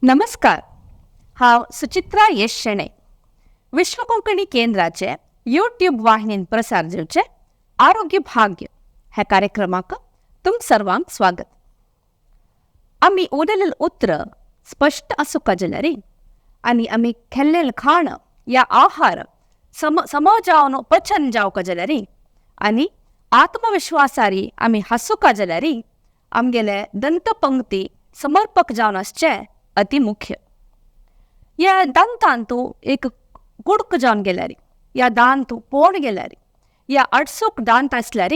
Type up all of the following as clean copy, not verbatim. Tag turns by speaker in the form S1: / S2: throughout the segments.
S1: नमस्कार, हांव सुचित्रा येश शेणै. विश्व कोंकणी केंद्राचे यूट्यूब वाहिनीन प्रसार जावचे आरोग्य भाग्य ह्या कार्यक्रमाक तुम सर्वांक स्वागत. आमी उलयलेलें उतर स्पश्ट आसूंक जाल्यार आनी आमी खेल्लेलें खाण या आहार सम समजावन पचन जावंक जाल्यार आनी आत्मविश्वासारी आमी हासूंक जाल्यार आमगेले दंतपंक्ती समर्पक जावन आसचें अति मुख्य. ह्या दंतांतू एक कुडक जावन गेल्यार या दांत पोण गेल्यार या अडसूक दांत आसल्यार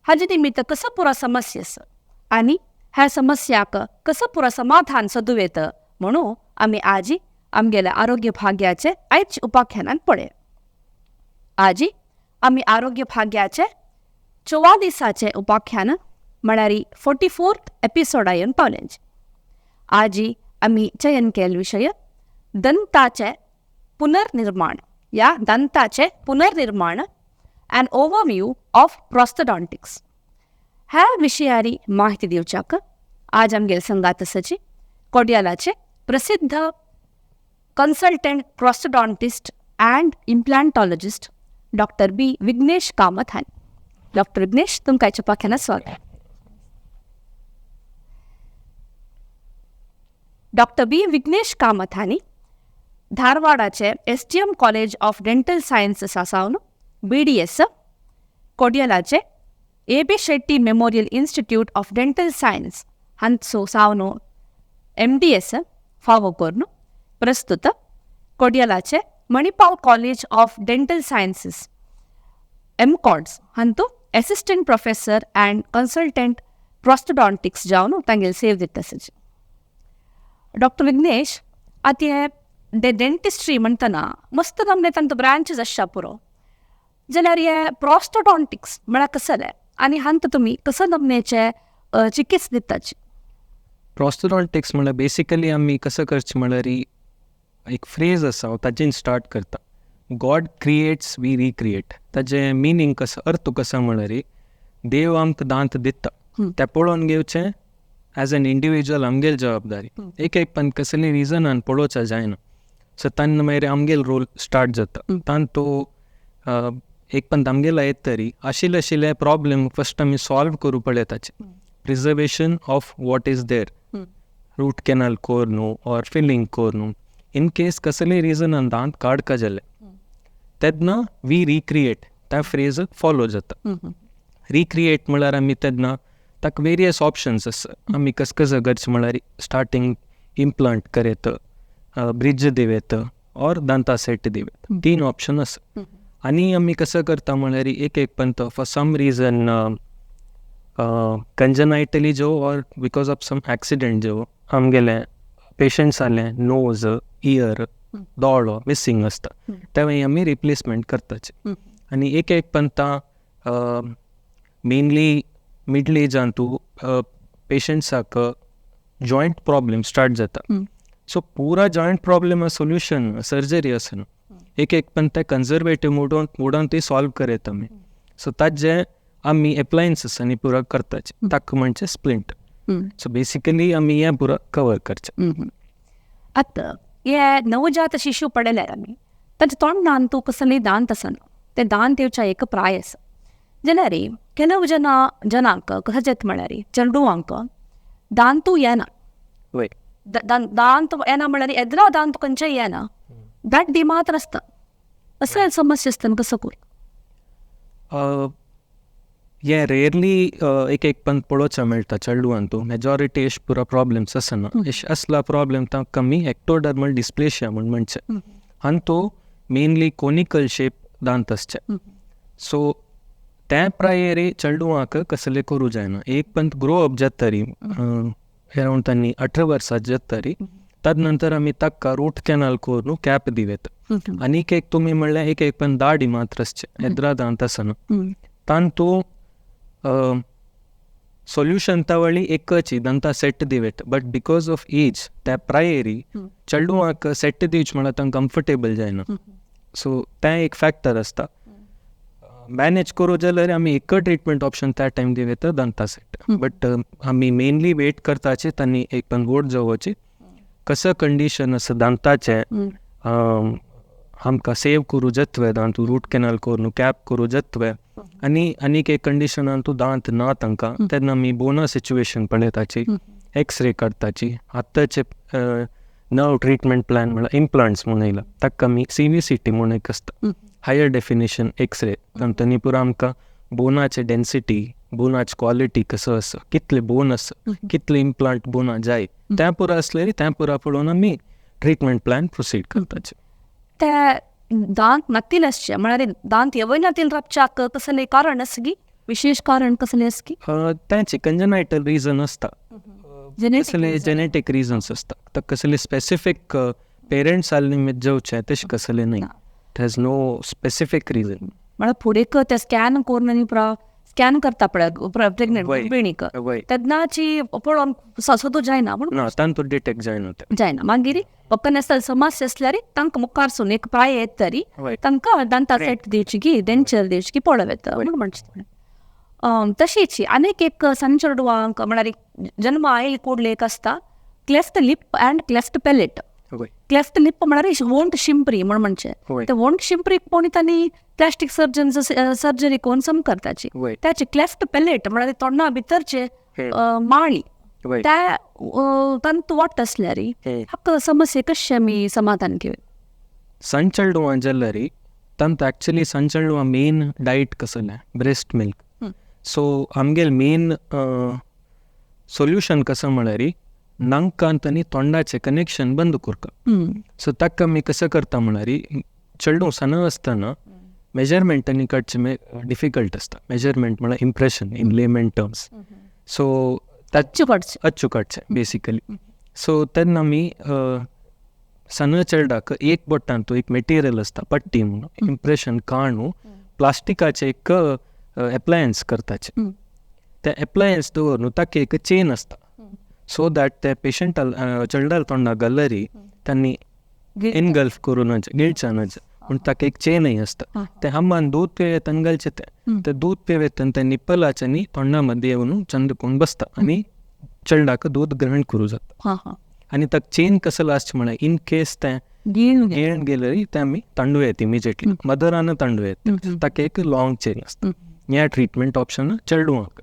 S1: हाजे निमित्त कसो पुरो समस्या आसा आनी ह्या समस्याक कसो पुरो समाधान सोदूं येता म्हणून आमी आजी आमगेल्या आरोग्य भाग्याचे आयज उपाख्यानान पळय. आजी आमी आरोग्य भाग्याचे 44 उपाख्यान म्हळ्यार 44th एपिसोडा येवन पावल्यांचे. आजी आमी चयन केल्लो विशय दंताचे पुनर्निर्माण या दंताचे पुनर्निर्माण एन ओवरव्यू ऑफ प्रॉस्थोडॉन्टिक्स ह्या विशयारी माहिती दिवच्याक आज आमगेले संगात आसाची कोडियालाचे प्रसिद्ध consultant prosthodontist and implantologist doctor B Vignesh Kamat हांणी. डॉक्टर विघ्नेश, तुमकां आयच्या उपाख्यानात स्वागत. डॉक्टर बी विघ्नेश कामत हांणी धारवाडाचे SDM college of dental sciences सावन BDS, कोडियलाचे A B Shetty memorial institute of dental science हांचो सावन MDS फावो करून प्रस्तुत कोडियलाचे Manipal college of dental sciences MCODS हांतू assistant professor and consultant prosthodontics जावन तांगेले सेव दिता आसाची. डॉक्टर विघ्नेश, आतां हे डेंटिस्ट्री म्हणटना मस्त नमने तांकां ब्रांचीस आसच्या पुरो, जाल्यार हे प्रॉस्टोडॉन्टिक्स म्हळ्यार कसलें आनी हांत तुमी कसो नमनेचे चिकित्सा दिताची?
S2: प्रॉस्टोडॉन्टिक्स म्हळ्यार बेसिकली आमी कसो करचें म्हळ्यार एक फ्रेज आसा हांव ताजेन स्टार्ट करता, गॉड क्रिएट्स we recreate. ताजें मिनींग कसो, अर्थ कसो म्हळ्यार देव आमकां दांत दिता तें पळोवन घेवचें एज एन इंडिविज्युअल आमगेल जबाबदारी. एक एक पण कसली रिजनान पळोवचें जायना, सो तेन्ना मागीर आमगेल रोल स्टार्ट जाता. तांतू एक पण आमगेला येत तरी आशिल्ले आशिल्ले प्रॉब्लेम फस्ट आमी सॉल्व करूं पळयताचे. Preservation of what is there, root canal कोरनू or filling कोरनू. In case कसले रिजनान दांत काडका जाले तेन्ना we recreate त्या फ्रेज फॉलो जाता. रिक्रिएट म्हळ्यार आमी तेन्ना ताका वेरियस ऑप्शन्स आसा. आमी कस कसं करचें म्हळ्यार स्टार्टींग इम्प्लांट करयत, ब्रिज दिवेत ऑर दांता सेट दिवेत, 3 ऑप्शन आसा. आनी आमी कसं करता म्हळ्यार एक एक पंत फॉर सम रिजन कंजनायटली जो or because of some accident जो आमगेले पेशंट्स आले नोज, इयर, दोळो मिसींग आसता, तेन्ना आमी रिप्लेसमेंट करताचे. आनी एक एक पंता मेनली मिडल एजान तूं पेशंट्साक जॉयंट प्रॉब्लेम स्टार्ट जाता. सो पुरा जॉयंट प्रॉब्लेम सोल्युशन सर्जरी आसना, एक एक पण ते कन्जर्वेटीव मोडान ती सॉल्व करयता आमी. सो ताजे आमी एप्लायन्सीस आनी पुरा करताचे, ताका म्हणचे स्प्लिंट. सो बेसिकली आमी हें पुरा कवर करचें.
S1: आतां हे नवजात शिशू पळयल्यार आमी तांच्या तोंडान तूं कसलेय दांत आसना, ते दांत येवच्या एक प्राय आसा. जाल्यार ಕೆಲವು ಜನ ಜನಾಂक कशें म्हळ्यार चेडवांक दांतू येना, दांत येना म्हळ्यार एदरा दांत खंयचेय येना, दाड्डी मात्र आसता. असं समस्या आसता कसो करूं?
S2: हें रेरली एक एक पण पळोवचें मेळटा चेडवान तूं, मेजॉरिटी एश पुरा प्रॉब्लेम्स आसना. एश असला प्रॉब्लेम तांकां आमी एक्टोडर्मल डिस्प्लेशिया म्हूण म्हणचें. आनी तो मेनली कोनिकल शेप दांत आसचे. सो त्या प्रायरी चेडवांक कसले करूं जायना. एक पण ग्रो अप जाता तरी अरावंड तांणी 18 वर्सां जाता तरी तद नंतर आमी ताका रूट कॅनल करून कॅप दिवेत. आनीक एक तुमी म्हणल्यार एक एक पण दाडी मात्र आसचे, एदरा दांत आसना. तांतू सोल्युशन तवळी एकच दंता सेट दिवेत, बट because of age त्या प्रायरी चेडवांक सेट दिवच म्हळ्यार तांकां कम्फर्टेबल जायना. सो तें एक फॅक्टर आसता. मॅनेज करूं जाल्यार आमी एक ट्रिटमेंट ऑप्शन त्या टायम दिवेत दंता सेट, बट आमी मेनली वेट करताचे तांणी एक पण वोट जावची कसं कंडिशन आसा दांताचें, आमकां सेव करूं जातवे दांत, रूट कॅनल करून कॅप करूं जातवे, आनी आनीक एक कंडिशनान तूं दांत ना तांकां, तेन्ना आमी बोना सिच्युएशन पळयताची, एक्सरे काडटाची. आतांचे नव ट्रिटमेंट प्लॅन म्हळ्यार इम्प्लांट्स म्हूण येयला, ताका आमी CVCT म्हूण एक आसता, हायर डेफिनेशन एक्सरे, तांतूनी पुरो आमकां बोनाचे डेन्सिटी, बोनाची क्वॉलिटी कसो आसा, कितले बोन आसा, कितले इम्प्लांट बोना जाय, तें पुरो आसलें तें पुरो पळोवन आमी ट्रिटमेंट प्लॅन प्रोसीड करताचे.
S1: ते दांत नातील आसचे म्हळ्यार दांत येवय नातील राबच्याक कसलें कारण आसा की, विशेष कारण कसलें आसा की?
S2: तेंचे कंजनायटल रिजन आसता, कसले जेनेटीक रिजन्स आसता, तर कसले स्पेसिफीक पेरंट्स निमित्त जावचें तशें कसलें न्हय, it has no specific reason.
S1: म्हळ्यार फुडें ते स्कॅन करून आनी स्कॅन करता पळय प्रेग्नंट गर्भिणीक, तेन्नाची पळोवन सदो जायना
S2: म्हूण तांतूत डिटेक्ट जायना,
S1: जायना. मागीर फक्त आसता समस्या आसल्यार तांकां मुखारसून एक प्राय येत तरी तांकां दांता सेट दिवची की डेंचर दिवची की पळोवं येता म्हूण म्हणचे. तशीच आनीक एक सान चेडवांक म्हळ्यार जन्म आयले कुडले एक आसता cleft lip and cleft palate. Cleft lip म्हळ्यार वोंट शिंपरी म्हूण म्हणचे, ते वोंट शिंपरीक पळोवन तांणी प्लास्टीक सर्जन सर्जरी करून सम करताची. त्याचे क्लेफ्ट पॅलेट म्हळ्यार तोंडा भितरचे माळी त्या तांतू वाट आसल्यार हाका समस्या कशें आमी समाधान घेवया?
S2: सान चेडवां जाल्यार तांतू एक्चुअली सान चेडवां मेन डायट कसलें ब्रेस्ट मिल्क. सो आमगेले मेन सोल्युशन कसं म्हळ्यार नांकांत आनी तोंडाचें कनेक्शन बंद करता. सो ताका आमी कसं करता म्हळ्यार चेडूं सान आसतना मेजरमेंट आनी काडचें डिफिकल्ट आसता. मेजरमेंट म्हळ्यार impression in layman terms. So अच्चू काडचें बेसिकली. सो तेन्ना आमी सान चेडाक एक बोटान तो एक मटेरियल आसता पट्टी म्हणून इम्प्रेशन काडून प्लास्टिकाचें एक एप्लायन्स करताचे, ते एप्लायन्स दवरून ताका एक चेन आसता सो that ते पेशंटा चेडवाल्या तोंडाक घालरी तांणी एनगल्फ करून गिळचानच पूण ताका एक चेनय आसता, ते हामान दूद पिवेतान घालचें तें, ते दूद पिवेतान ते निप्पलाचे न्ही तोंडा मदीं येवन चंद करून बसता आनी चेडवाक दूद ग्रहण करूं जाता. आनी ताका चेन कसलो आसचें म्हळ्यार इन केस तें गिळून गेल्यार तें आमी तांडू येता इमिजिएटली, मदरान तांडू येता, ताका एक लॉंग चेन आसता. ह्या ट्रिटमेंट ऑप्शन चेडवांक.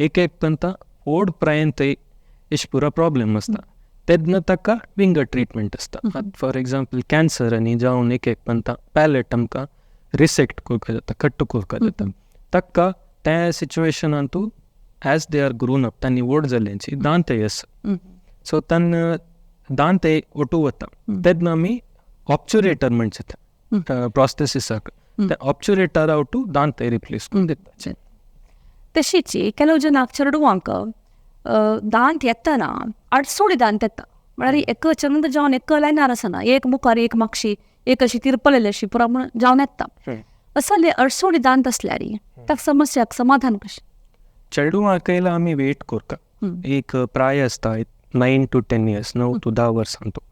S2: एक एक तांकां व्हड प्रायेन थंय अशें पुरो प्रॉब्लेम आसता तेन्ना ताका विंगड ट्रिटमेंट आसता. फॉर एग्जाम्पल कॅन्सर आनी जावन एक एक पंता पॅलेट आमकां रिसेक्ट करपाक जाता, कट्ट करपाक जाता, ताका त्या सिच्युएशनान तूं as they are grown up तांणी व्हड जाल्यांची दांतय आसा, सो तांकां दांतय ओटू वता तेन्ना आमी ऑब्च्युरेटर म्हणचे ते प्रोस्थेसिसाक, ते ऑब्च्युरेटर आवटू दांतय रिप्लेस करून दिता.
S1: तशीच ಕೆಲವು ಜನ चेडवांक दांत येतना अडसोडी दांत येता, म्हळ्यार एक चंद जावन एक लायनार आसना, एक मुखार एक मागशी एक अशी तिरपलेली अशी पुरो म्हण जावन येता, असले अडसोडी दांत आसल्यार ताका समस्याक समाधान कशें?
S2: चेडवांक येयला आमी वेट करता, एक प्राय आसता 9 to 10 years, 9 to 10 वर्सां तो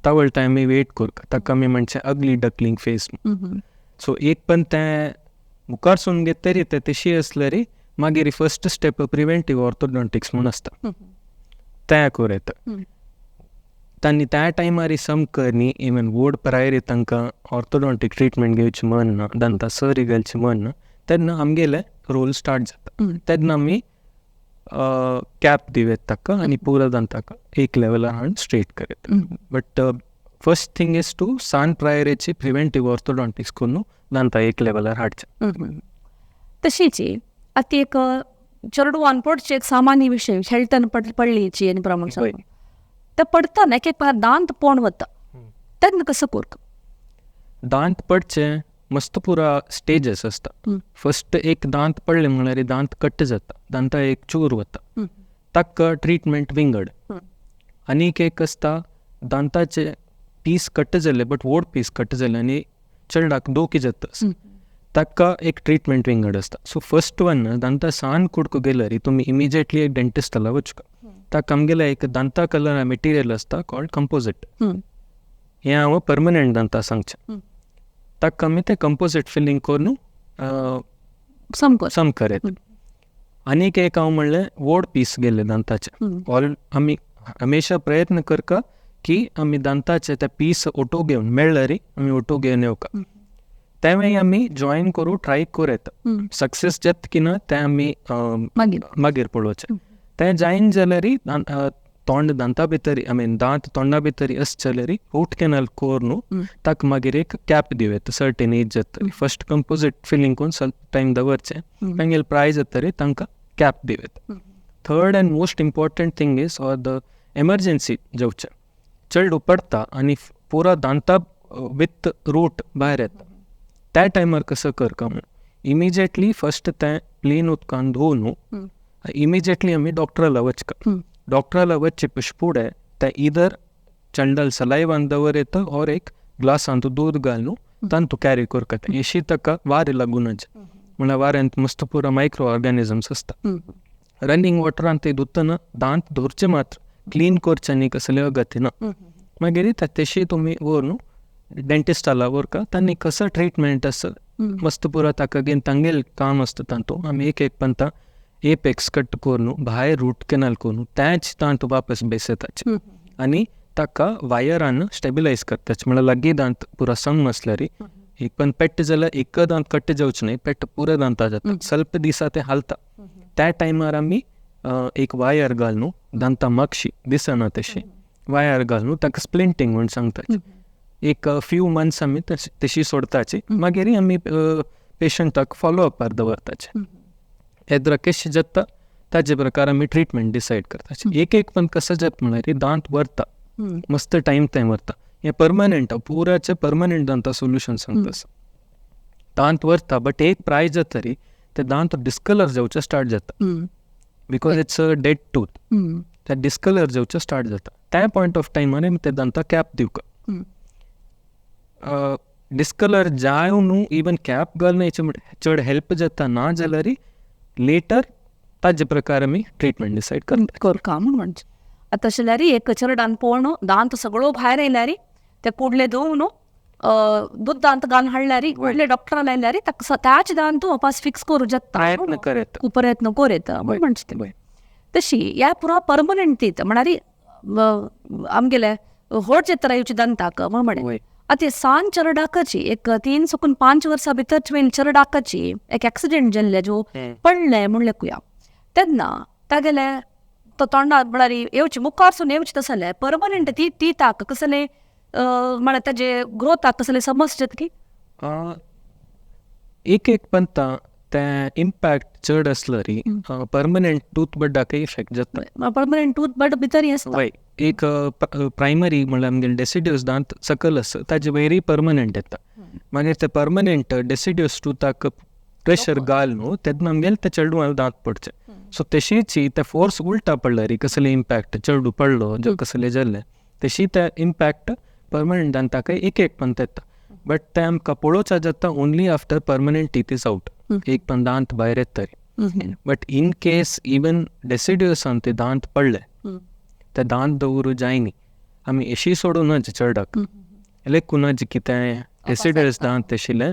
S2: तावळ टायम आमी वेट करता, ताका आमी म्हणचे अगली डकलिंग फेस. सो एक पण तें मुखारसून घेत तरी तें तशी आसल्यार मागीर फर्स्ट स्टेप प्रिवेंटीव ऑर्थोडॉन्टिक्स म्हूण आसता तें करूं येता. तांणी त्या टायमार सम कर न्ही, इवन व्हड प्रायरी तांकां ऑर्थोडॉन्टीक ट्रिटमेंट घेवची मन ना, दांतां सरी घालची मन ना, तेन्ना आमगेले रोल स्टार्ट जाता. तेन्ना आमी कॅप दिवयत ताका आनी पुरो दांताक एक लेवलार हाडून स्ट्रेट करता. But first thing is to सान प्रायरेची प्रिवेंटीव ऑर्थोडॉन्टिक्स करून दांतां एक लेवलार हाडचें.
S1: तशीच आतां एक चेडवान पडचें एक सामान्य विशय खेळटना पडली आनी प्रमाण ते पडतना एक एक दांत पोण वता तेन्ना कसो करता?
S2: दांत पडचे मस्त पुरा स्टेजीस आसता. फर्स्ट एक दांत पडले म्हळ्यार दांत कट्ट जाता, दांता एक चूर वता, ताका ट्रिटमेंट विंगड. आनीक एक आसता दांताचे पीस कट्ट जाले बट व्हड पीस कट्ट जाले आनी चेडवाक दोकी जाता, ताका एक ट्रिटमेंट विंगड आसता. सो फर्स्ट वन दांता सान कुडको गेल्यार तुमी इमिजिएटली एक डेंटिस्टाला वचका, ताका आमगेले एक दांता कलर मटेरियल आसता कॉल्ड कंपोजीट, हें हांव परमनंट दांता सांगचें, ताका आमी तें कंपोजीट फिलींग करून सम करयत. आनीक एक हांव म्हणलें व्हड पीस गेले दांताचे, ऑल आमी हमेशा प्रयत्न करता की आमी दांताचे ते पीस ओटो घेवन मेळ्ळरी आमी ओटो घेवन येवका तेंवूय आमी जॉयन करूं ट्राय करूं येता. सक्सेस जाता की ना तें आमी मागीर पळोवचें. तें जॉयन जाल्यार तोंड दांता भितर I mean दांत तोंडा भितर आसचे जाल्यार रूट कॅनल करून ताका मागीर एक कॅप दिवं येता सर्टन एज जातली. फर्स्ट कंपोजीट फिलींग करून स्वल्प टायम दवरचें, मागीर प्राय जातरी तांकां कॅप दिवं येता. Third and most important thing is or the emergency जावचें चेडूं पडटा आनी पुरा दांता विथ रूट भायर येता त्या टायमार कसो करका म्हूण इमिजिएटली फर्स्ट तें प्लेन उदकान धुवन इमिजिएटली आमी डॉक्टराला वचका. डॉक्टराला वचचे पयशे फुडें तें इधर चंडल सलायवान दवर येता और एक ग्लासांत दूद घालून तांतू कॅरी करता तें येशी ताका वारें लागूं नज म्हणल्यार वाऱ्यांत मस्त पुरा मायक्रो ऑर्गॅनिजम्स आसता. रनिंग वॉटरान ते धुतना दांत धुवचे मात्र क्लीन करचें न्ही कसले अगती ना. मागीर तशी तुमी व्हरून डेंटिस्टाला व्हरका तांणी कसो ट्रिटमेंट आसा मस्त पुरा ताका घेवन तांगेल काम आसता तातूंत आमी एक एक पंता एपेक्स कट करून भायर रूट कॅनल करून तेंच दांत वापस बेसयताचे आनी ताका वायरान स्टेबिलायज करताचे म्हणल्यार लागीं दांत पुरा सम आसल्यार एक पण पेट्ट जाल्यार एक दांत कट जावचें न्हय पेट्ट पुरा दांता जाता स्वल्प दिसा तें हालता. त्या टायमार आमी एक वायर घालून दांता मागशी दिसना तशें वायर घालून ताका स्प्लिंटींग म्हूण सांगताचे. एक फ्यू मंथ्स आमी तशी सोडताची मागीर आमी पेशंटाक फॉलो अपार दवरताचे. येद्रा केश जाता ताजे प्रकार आमी ट्रिटमेंट डिसायड करताचे. एक एक पण कसो जाता म्हणल्यार दांत व्हरता मस्त टायम तें व्हरता हें परमनंट पुराचें परमनंट दांता सोल्युशन सांगता. दांत व्हरता बट एक प्राय जातरी ते दांत डिस्कलर जावचें स्टार्ट जाता because it's a dead tooth. ते डिस्कलर जावचें स्टार्ट जाता त्या पॉयंट ऑफ टायमार आमी ते दांता कॅप दिवका. डिस्कलर जाय न्हू इवन कॅप घालून हेचे चड हेल्प जाता ना जाल्यार लेटर ताजे प्रकार आमी ट्रिटमेंट डिसायड करता
S1: करका म्हूण म्हणचें. आतां तशें जाल्यार एक चेरडान पळोवन दांत सगळो भायर येयल्यार ते कुडले धुवन दूद दांत घालून हाडल्यार व्हडले डॉक्टरा लायल्यार ताका त्याच दांत वापस फिक्स करूं जाता
S2: प्रयत्न कर
S1: प्रयत्न कर येता म्हूण म्हणचें तें. तशी ह्या पुरा परमनंट तीत म्हळ्यार आमगेले व्हड जात्रा येवची दंताक म्हूण म्हणलें. आतां सान चेरडाकाची एक 3 सकून 5 वर्सां भितर चेरडाकाची एक एक्सिडेंट जाल्ले जो पडले म्हूण लेखुया तेन्ना तागेले तो तोंडार म्हळ्यार येवचे मुखार येवचें तसलें परमनंट ती ती ताक कसलें म्हळ्यार ताजे ग्रोथाक कसलें समस्या जाता की
S2: एक एक पंता तें इम्पॅक्ट चड आसल्यार परमनंट टूथ बड्डाकय इफेक्ट जाता.
S1: परमनंट टूथ बड भितर आसता.
S2: एक प्रायमरी म्हणल्यार आमगेले डेसिड्युअस दांत सकयल आसा ताजे वयरय परमनंट येता. मागीर ते परमनंट डेसिड्युअस टूथाक प्रेशर घाल न्हू तेन्ना आमगेले ते चेडवान दांत पडचे. सो तशीच ते फोर्स उल्टा पडल्यार कसले इम्पॅक्ट चेडू पडलो जो कसले जाल्ले तशी ते इम्पॅक्ट परमनंट दांताकय एक एक पंत येता. बट ते आमकां पळोवच्या जाता only after permanent teeth is out एक पण दांत भायर येता. बट इन केस इवन डेसिड्युअसान ते दांत पडले ते दांत दवरूं जायनी आमी एशी सोडूं नज चेरडाक लेखूं नज की तें डेसिड्युअस दांत आशिल्ले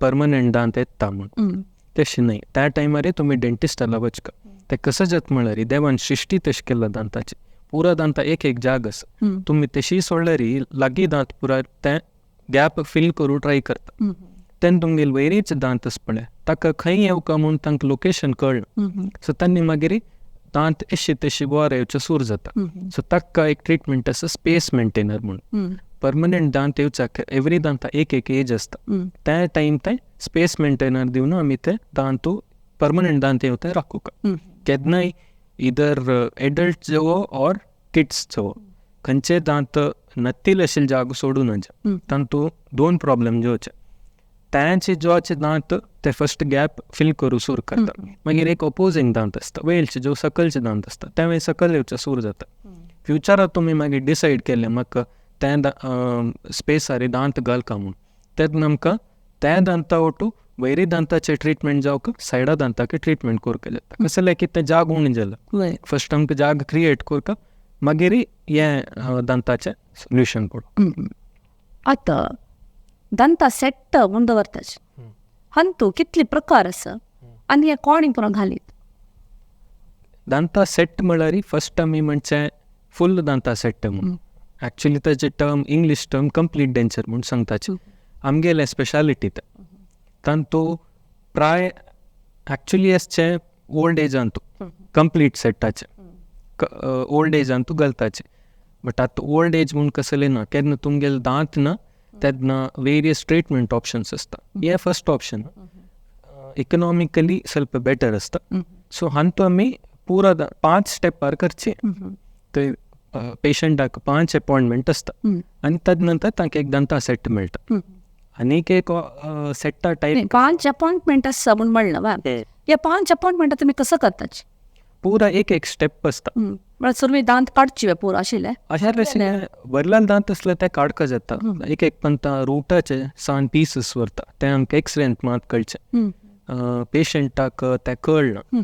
S2: परमनंट दांत येता म्हूण तशें न्हय. त्या टायमार तुमी डेंटिस्टाला वचका ते कसो जाता म्हणल्यार देवान सृश्टी तशें केला दांताची पुरा दांता एक एक जाग आसा तुमी तशी सोडल्यार लागीं दांत पुरा तें गॅप फील करूं ट्राय करता तेन्ना तुमगेले वयरीच दांत आसा पळय ताका खंय येवका म्हूण तांकां लोकेशन कळना. सो तांणी मागीर दांत एशी तशी वर येवचें सूर जाता. सो ताका एक ट्रिटमेंट आसा स्पेस मेंटेनर म्हूण. परमनंट दांत येवच्याक एवरी दांता एक एक एज आसता त्या टायम ते स्पेस मेंटेनर दिवन आमी ते दांत परमनंट दांत येवता राखूका. केन्नाय इधर एडल्ट जावो ऑर किड्स जावो खंयचे दांत नत्तील आशिल्ले जागो सोडूं नज तातूंत दोन प्रॉब्लम जावचे. तांचे जोचे दांत ते फर्स्ट गॅप फील करूं सूर करता मागीर एक ओपोजींग दांत आसता वयलचे जो सकलचे दांत आसता ते सकल येवचे सूर जाता. फ्युचराक तुमी मागीर डिसायड केलें म्हाका तें स्पेसार दांत घालका म्हूण तेन्ना आमकां त्या दांता ओटू वयरी दांताचें ट्रिटमेंट जावका सायडा दांताक ट्रिटमेंट करपाक जाता. कसलें की तें जाग उणें जाला फर्स्ट आमकां जाग क्रिएट करता मागीर हें दांताचें सोल्युशन पडो.
S1: आतां दांता सेट म्हूण दवरताचे हातूंत कितले प्रकार आसा आनी हे कोण पुरो घालीत?
S2: दांता सेट म्हळ्यार फर्स्ट आमी म्हणचें फूल दांता सेट म्हूण. ॲक्च्युली ताजे term English term complete denture म्हूण सांगताचे. आमगेलें स्पेशालिटी तें. तांतू प्राय ॲक्च्युली आसचें ओल्ड एजान तूं कंप्लीट सेटाचें ओल्ड एजान तूं घालताचें. बट आतां ओल्ड एज म्हूण कसलें ना, केन्ना तुमगेले दांत ना तेन्ना वेरियस ट्रिटमेंट ऑप्शन्स आसता. हें फर्स्ट ऑप्शन इकनॉमिकली ಸ್ವಲ್ಪ बेटर आसता. सो हांतू आमी पुरा 5 स्टेपार करचे. ते पेशंटाक 5 अपॉयंटमेंट आसता आनी तद नंतर तांकां एक दंता सेट मेळटा. आनीक एक सेटा टायप
S1: 5 अपॉयंटमेंट आसता म्हूण म्हणलें वा. ह्या 5 अपॉयंटमेंट तुमी कसो करताची?
S2: पुरा एक एक स्टेप आसता.
S1: म्हळ्यार सुरवेक दांत काडची पुरो आशिल्लें
S2: अशें वरलाल दांत आसले ते काडका जाता. एक एक पंता रुटाचे सान पीसीस व्हरता, ते आमकां एक्सरेंत मात कळचें. पेशंटाक तें कळना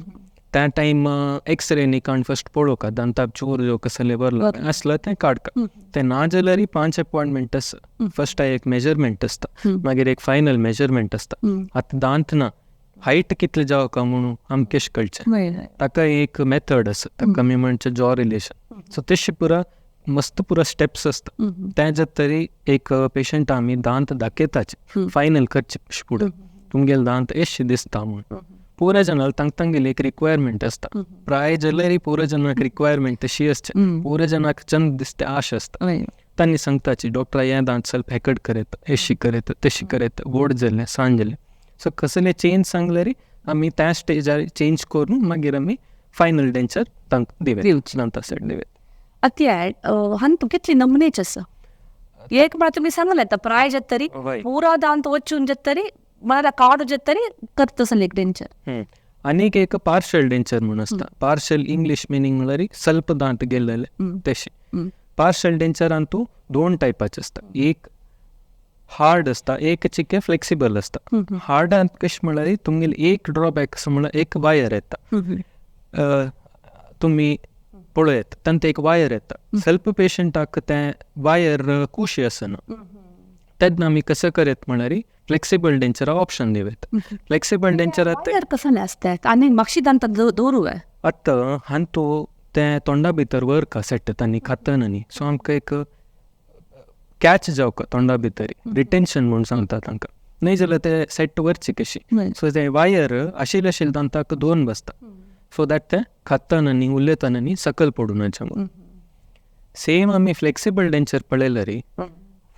S2: त्या टायम एक्सरे निकाण फर्स्ट पळोवका दांताक चोर जो कसले वरला आसलो तें काडका. तें ना जाल्यार 5 अपॉयंटमेंट आसता. फर्स्ट एक मेजरमेंट आसता, मागीर एक फायनल मेजरमेंट आसता. आतां दांत ना हायट कितले जावका म्हणून आमकां कशें कळचें, ताका एक मेथड आसा, ताका आमी म्हणचे जॉ रिलेशन. सो तशें पुरा मस्त पुरा स्टेप्स आसता. तें जाता तरी एक पेशंट आमी दांत दाखयताचे फायनल करचे फुडें तुमगेले दांत एशे दिसता म्हूण. पुरा जनाक तांकां तांगेली एक रिक्वायरमेंट आसता. प्राय जाल्यार पुरा जनाक रिक्वायरमेंट तशी आसचे. पुरा जनाक चंद दिसता आश आसता. तांणी सांगताची डॉक्टरा हें दांत ಸ್ವಲ್ಪ हेकड करयता, एशी करयता, तशी करयता, व्हड जालें सान जालें. सो कसले चेंज सांगल्यार आमी त्या स्टेजार चेंज करून मागीर आमी फायनल डेंचर तांकां दिवेत, दांता सेट दिवेत.
S1: आतां हांतू कितली नमनेच आसा एक म्हळ्यार तुमी सांगलें आतां प्राय जाता तरी पुरा दांत वचून जाता तरी म्हळ्यार काडू जाता तरी करता आसलें एक डेंचर.
S2: आनीक एक पार्शल डेंचर म्हूण आसता. पार्शल इंग्लीश मिनींग म्हळ्यार ಸ್ವಲ್ಪ दांत गेल्लेले तशें. पार्शल डेंचरान तूं 2 टायपाचे आसता. एक हार्ड आसता, एक चिके फ्लेक्सिबल आसता. हार्डांत कशें म्हळ्यार तुमगेले एक ड्रॉबॅक आसा म्हळ्यार एक वायर येता, तुमी पळयत तांकां एक वायर येता. ಸ್ವಲ್ಪ पेशंटाक तें वायर खुशी आसना तेन्ना आमी कसं करत म्हळ्यार फ्लेक्सिबल डेंचरा ऑप्शन दिवेत. फ्लेक्सिबल डेंचरात
S1: कसलें आसता आनी मातशी दांत दवरूं
S2: आतां हांतू तें तोंडा भितर व्हरका सेट तांणी खातना न्ही. सो आमकां एक कॅच जावका तोंडा भितर, रिटेन्शन म्हूण सांगता तांकां, न्हय जाल्यार ते सेट व्हरची कशी. सो ते वायर आशिल्ले आशिल्ले दांताक 2 बसता, सो that ते खातना न्ही उलयतना न्ही सकयल पडूं म्हणून. सेम आमी फ्लेक्सिबल डेंचर पळयल्यार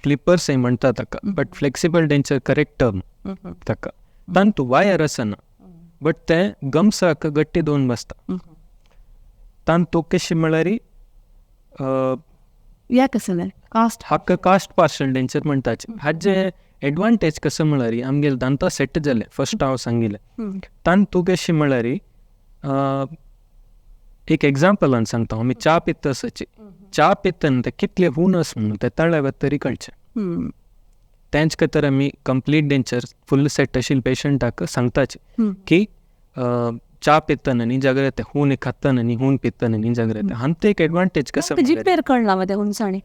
S2: फ्लिपर्स म्हणटा ताका, but flexible denture correct term ताका. तांतू वायर आसना बट ते गम्साक गट्टी 2 बसता. तांतू कशें म्हळ्यार
S1: या कसलें कास्ट
S2: हाका कास्ट पार्शल डेंचर म्हणटाचे. हाजे एडवांटेज कसं म्हळ्यार आमगेले दांता सेट जाले फर्स्ट हांव सांगिल्लें. तांतू कशें म्हळ्यार एक एग्जाम्पलान सांगता. आमी च्या पिता आसाची, च्या पितना ते कितले हून आसा म्हणून ते तळ्या तरी कळचें. तेंच खातीर आमी कंप्लीट डेंचर फुल सेट आशिल्ले पेशंटाक सांगताचे की च्या पितना न्ही जाग्रत, हून खातना न्ही, हून पितना न्ही जाग्रत. हांतू एक एडवांटेज कसं
S1: जिब्बेर कळना मग हुनसाणी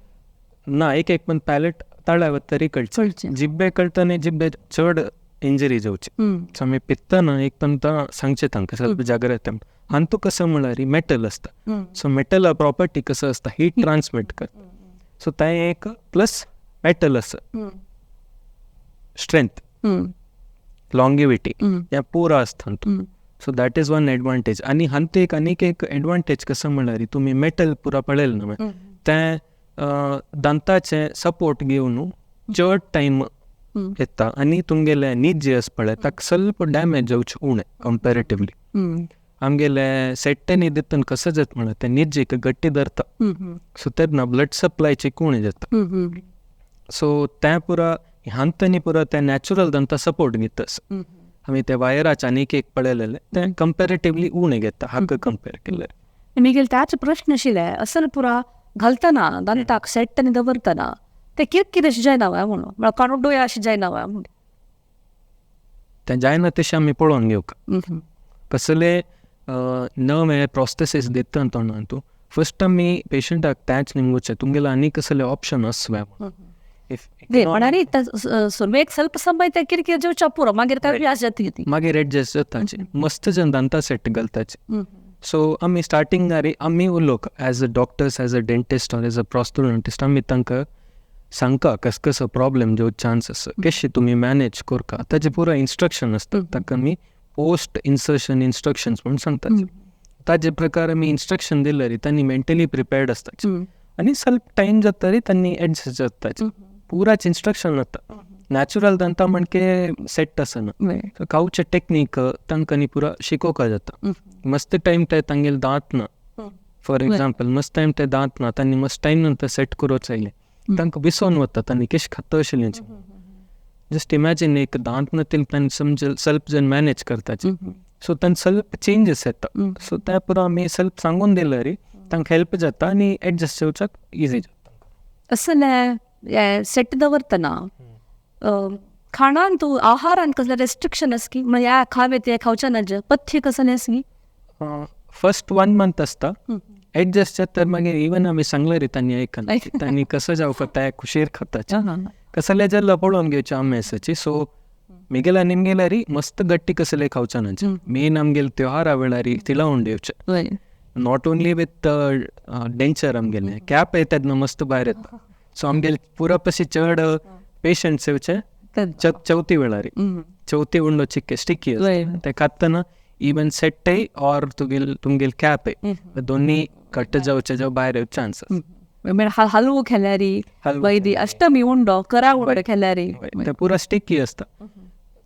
S2: ना, एक एक पण पॅलेट तळ्या तरी कळचें. जिब्बे कळटा जिब्बे चड इंजरी जावची. सो आमी पितना एक पण सांगचें तांकां ಸ್ವಲ್ಪ जाग्रत. हांतू कसं म्हळ्यार मेटल आसता. सो मेटल प्रॉपर्टी कसं आसता हीट ट्रान्समिट करता. सो तें एक प्लस मेटल आसा, स्ट्रेंथ, लॉंगिविटी हें पुरा आसता हांतू. So that is one advantage. आनी हांतू एक आनीक एक एडवांटेज कसं म्हळ्यार तुमी मेटल पुरा पळयलें न्हू तें दांताचें सपोर्ट घेवन चड टायम येता आनी तुमगेले नीज जे आसा पळय ताका ಸ್ವಲ್ಪ डॅमेज जावचें उणें कंपेरेटिवली. आमगेले सेट्टेनी दितना कसं जाता म्हळ्यार तें निजेक गट्टी धरता. सो तेन्ना ब्लड सप्लायची उणें जाता. सो तें पुरा हांतनी पुरा तें नॅचरल दंता सपोर्ट घेता. आमी ते वायराचे आनीक एक पळयलेलें तें कंपेरेटिवली उणें घेता हाका कंपेर केल्यार.
S1: मागीर त्याच प्रश्न आशिल्ले असल पुरा घालतना दंताक सेट आनी दवरतना ते किरकिर अशें जायना व्हय म्हणून, म्हळ्यार काणूडोय अशें जायना व्हय म्हणून.
S2: तें जायना तशें आमी पळोवन घेवका. कसले नवे प्रोस्थेसीस दिता तोंडान तूं फर्स्ट आमी पेशंटाक त्याच निमगुचें तुमगेले आनी कसले ऑप्शन आसवे
S1: म्हळ्यार सुरवेक ಸ್ವಲ್ಪ समय ते किरकिर जेवच्या पुरो, मागीर काय व्यास जाता ती,
S2: मागीर एडजस्ट जाताचे मस्त जन दांता सेट घालताचे. सो आमी स्टार्टिंगारी आमी उलोवक as a doctors, as a dentist or as a prosthodontist आमी तांकां सांगका कस कसो प्रॉब्लेम जो चान्स आसा, कशें तुमी मॅनेज करका, ताजे पुरो इन्स्ट्रक्शन आसता. ताका आमी पोस्ट इन्सर्शन इन्स्ट्रक्शन्स म्हूण सांगतात. ताजे प्रकार आमी इन्स्ट्रक्शन दिल्यार तांणी मेंटली प्रिपेर्ड आसता आनी स्वल्प टायम जाता तांणी एडजस्ट जाता. पुराच इन्स्ट्रक्शन जाता. नॅचरल दांता म्हणके सेट आसना, खावचे टेक्नीक तांकां पुरा शिकोवका जाता. मस्त टायम ते तांगेले दांत ना, फॉर एग्जाम्पल मस्त टायम ते दांत ना, तांणी मस्त टायम नंतर सेट करूच आयले तांकां विसोन वता तांणी कशें खाता आशिल्लें. जस्ट इमॅजीन एक दांत ना ते तांणी समज स्वल्प जण मॅनेज करताचे, सो तांकां स्वल्प चेंजीस येता. सो त्या पुरो आमी स्वल्प सांगून दिल्यार तांकां हेल्प जाता आनी एडजस्ट जावच्याक इजी जाता.
S1: असले सेट दवरतना खाणान तूं आहारान कसलें रेस्ट्रिक्शन आसा की म्हळ्यार खावे ते खावचे ना, पथ्य कसलें आसा की?
S2: फर्स्ट 1 मंथ आसता एडजस्ट जाता, मागीर इवन आमी सांगलें रे तांणी आयकना, तांणी कसो जावपा ते खुशेर खाताचे कसले जाल्यार पळोवन घेवचे आमी आसाची. सो मिगेला निमगेल्यारी मस्त गट्टी कसले खावचे ना, मेन आमगेले त्योहारा वेळारी तिला उंड येवचे, not only with denture आमगेले कॅप येतात ना मस्त भायर येता. सो आमगेले पुरा पशी चड पेशंट्स येवचे चवथी वेळारी, चवथी उंडो चिक्के स्टिकी ते खातना इवन सेट्टय ऑर तुगेल तुमगेल कॅप दोन्ही कट्ट जावचे जावं भायर येवचे चान्स.
S1: हलवो खेल्यारी, वैदी अष्टमी उंडो करा उंडो खेल्यारी
S2: ते पुरा स्टिकी आसता.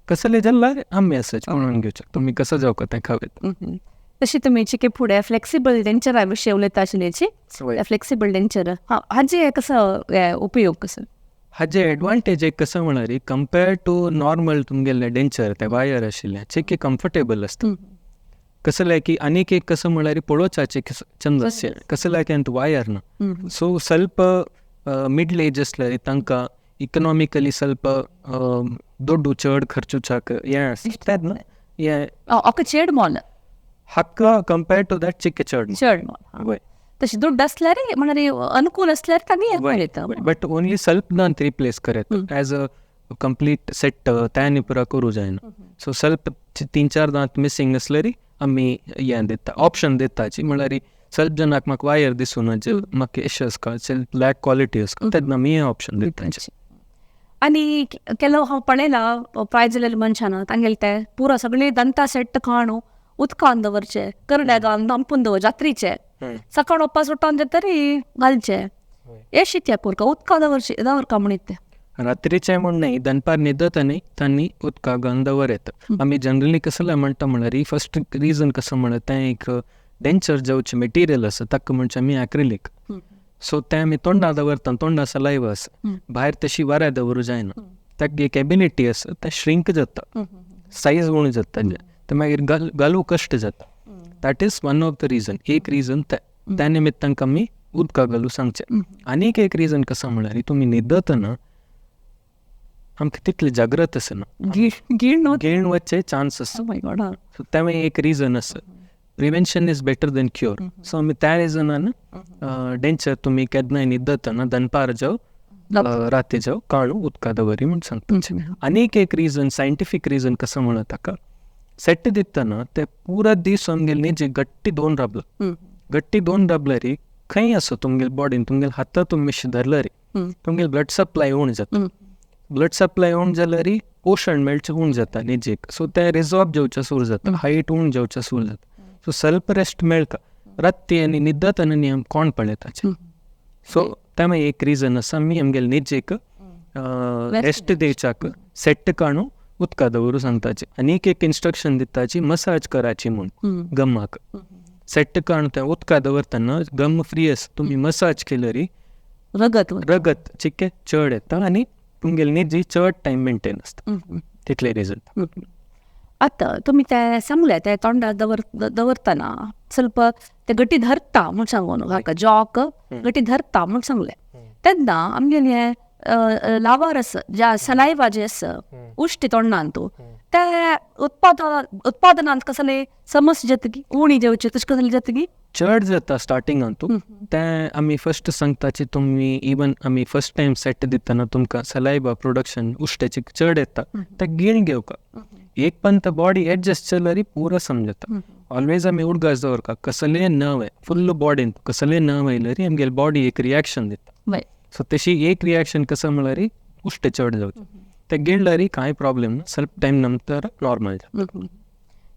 S2: कसले जाल्यार आमी आसाचे म्हणून घेवचे तुमी कसो जावका तें खावेत.
S1: तशी तुमी चिके फुडें फ्लेक्सिबल डेंचरा विशयी उलयता आशिल्ल्याची, फ्लेक्सिबल डेंचर हाजे कसो उपयोग कसो?
S2: हाजे एडवांटेज एक कसो म्हळ्यार कंपेर्ड टू नॉर्मल तुमगेले डेंचर ते वायर आशिल्ले चिके कम्फर्टेबल आसता. कसलें की आनीक एक कसो म्हळ्यार पळोवच्याचे चंद कसलें की वायर ना, सो स्वल्प मिडल एज आसल्यार तांकां इकॉनॉमिकली स्वल्प दोड्डू चड खर्चुचाक हें आसता तेन्ना हें
S1: चेड मोल
S2: हक्का कंपेर्ड टू that चिके चड
S1: चड मोल. तशी दुड्ड आसल्यार म्हळ्यार अनुकूल आसल्यार तांणी येता,
S2: बट ओनली स्वल्प दांत रिप्लेस करत एज अ कंप्लीट सेट त्यानी पुरा करूं जायना. सो स्वल्प 3-4 दांत मिसिंग आसल्यार आमी हें दिता, ऑप्शन दिताची, म्हळ्यार स्वल्प जणांक म्हाका वायर दिसूना, म्हाका एश आसता लॅक क्वॉलिटी आसता तेन्ना आमी हें ऑप्शन दिताची.
S1: आनी ಕೆಲವು हांव पळयलां प्राय जाल्ले मनशान तांगेले ते पुरो सगळी दंता सेट काणू उदकान दवरचे, करड्या घालून धांपून दवर जात्रीचे, सकाळ वचपा सुटोन तरी घालचे हे शित्या पुरका उदका दवरचे दवरका म्हणीत ते
S2: रात्रीचे म्हण न्हय दनपार न्हिदता न्ही तांणी उदका घालून दवर येता. आमी जनरली कसलें म्हणटा म्हळ्यार फर्स्ट रिजन कसो म्हळ्यार तें एक डेंचर जावचें मटेरियल आसा ताका म्हणचे आमी एक्रिलीक. सो तें आमी तोंडा दवरता, तोंडा सलायव आसा, भायर तशी वाऱ्या दवरूं जायना, ताका एक एबिलिटी आसा तें श्रिंक जाता, सायज उणें जाता, तें मागीर घालूं कश्ट जाता. That is one of the reason, एक रिजन तें, त्या निमित्तान आमी उदका घालूं सांगचें. आनीक एक रिजन कसो म्हळ्यार तुमी न्हिदतना आमकां तितले जागृत आसना, गिळून वचचे चान्स आसा. सो तें एक रिजन आसा. Prevention is better than cure. So आमी त्या रिजनान डेंचर तुमी केन्नाय न्हिदतना दनपार जावं राती जावं काळू उदका दवरी म्हूण सांगता. आनीक एक रिजन सायंटिफीक रिजन कसो म्हणत ताका सेट दितना ते पुरा दीस आमगेले न्ही जे गट्टी दोन राबला, गट्टी दोन राबल्यार खंय आसा तुमगेले बॉडीन तुमगेले हाता तुमी धरल्यार तुमगेले ब्लड सप्लाय उण जाता, ब्लड सप्लाय उण जाल्यार पोशण मेळचें उण जाता न्हिजेक. सो तें रिजॉर्ब जावचें सुरू जाता, हायट उण जावचें सुरू जाता. सो सेल्फ रेस्ट मेळटा राती आनी न्हिदतना न्ही आमी कोण पळयताचे. सो तें एक रिजन आसा आमी आमगेले न्हिजेक रेस्ट दिवच्याक सेट काडून उदका दवरूं सांगताचे. आनीक एक इन्स्ट्रक्शन दिताची मसाज कराची म्हूण गमाक सेट काडून तें उदका दवरतना गम फ्री आसा, तुमी मसाज केल्यार
S1: रगत
S2: रगत चिके चड येता आनी तुमगेली न्हिजी चड टायम मेंटेन आसता, तितले रिजल्ट.
S1: आतां तुमी तें सांगलें तें तोंडार दवरतना ಸ್ವಲ್ಪ ते गटी धरता म्हूण सांगून हाका जॉक गटी धरता म्हूण सांगलें तेन्ना आमगेलें हें लावार आसा ज्या सलायवा जें आसा उश्टी तोंडान तूं ते उत्पादनांत कसले समस्या जातकी उणी जेवचे तशें कसलें जातकी
S2: चड जाता स्टार्टिंगान तूं तें आमी फर्स्ट सांगताची तुमी इवन आमी फर्स्ट टायम सेट दितना तुमकां सलायवा प्रोडक्शन उश्ट्याचे चड येता तें गिळ घेवका एक पण बॉडी एडजस्ट जाल्यार पुरो समजता. ऑलवेज आमी उडगास दवरता कसलें नव फुल्ल बॉडीन कसलें नव आयल्यार आमगेले बॉडी एक रिएक्शन दिता. सो तशी एक रिएक्शन कसं म्हळ्यार उश्ट चड जावचें, ते गिळल्यार कांय प्रॉब्लेम ना, ಸ್ವಲ್ಪ टायम नंतर नॉर्मल जाता.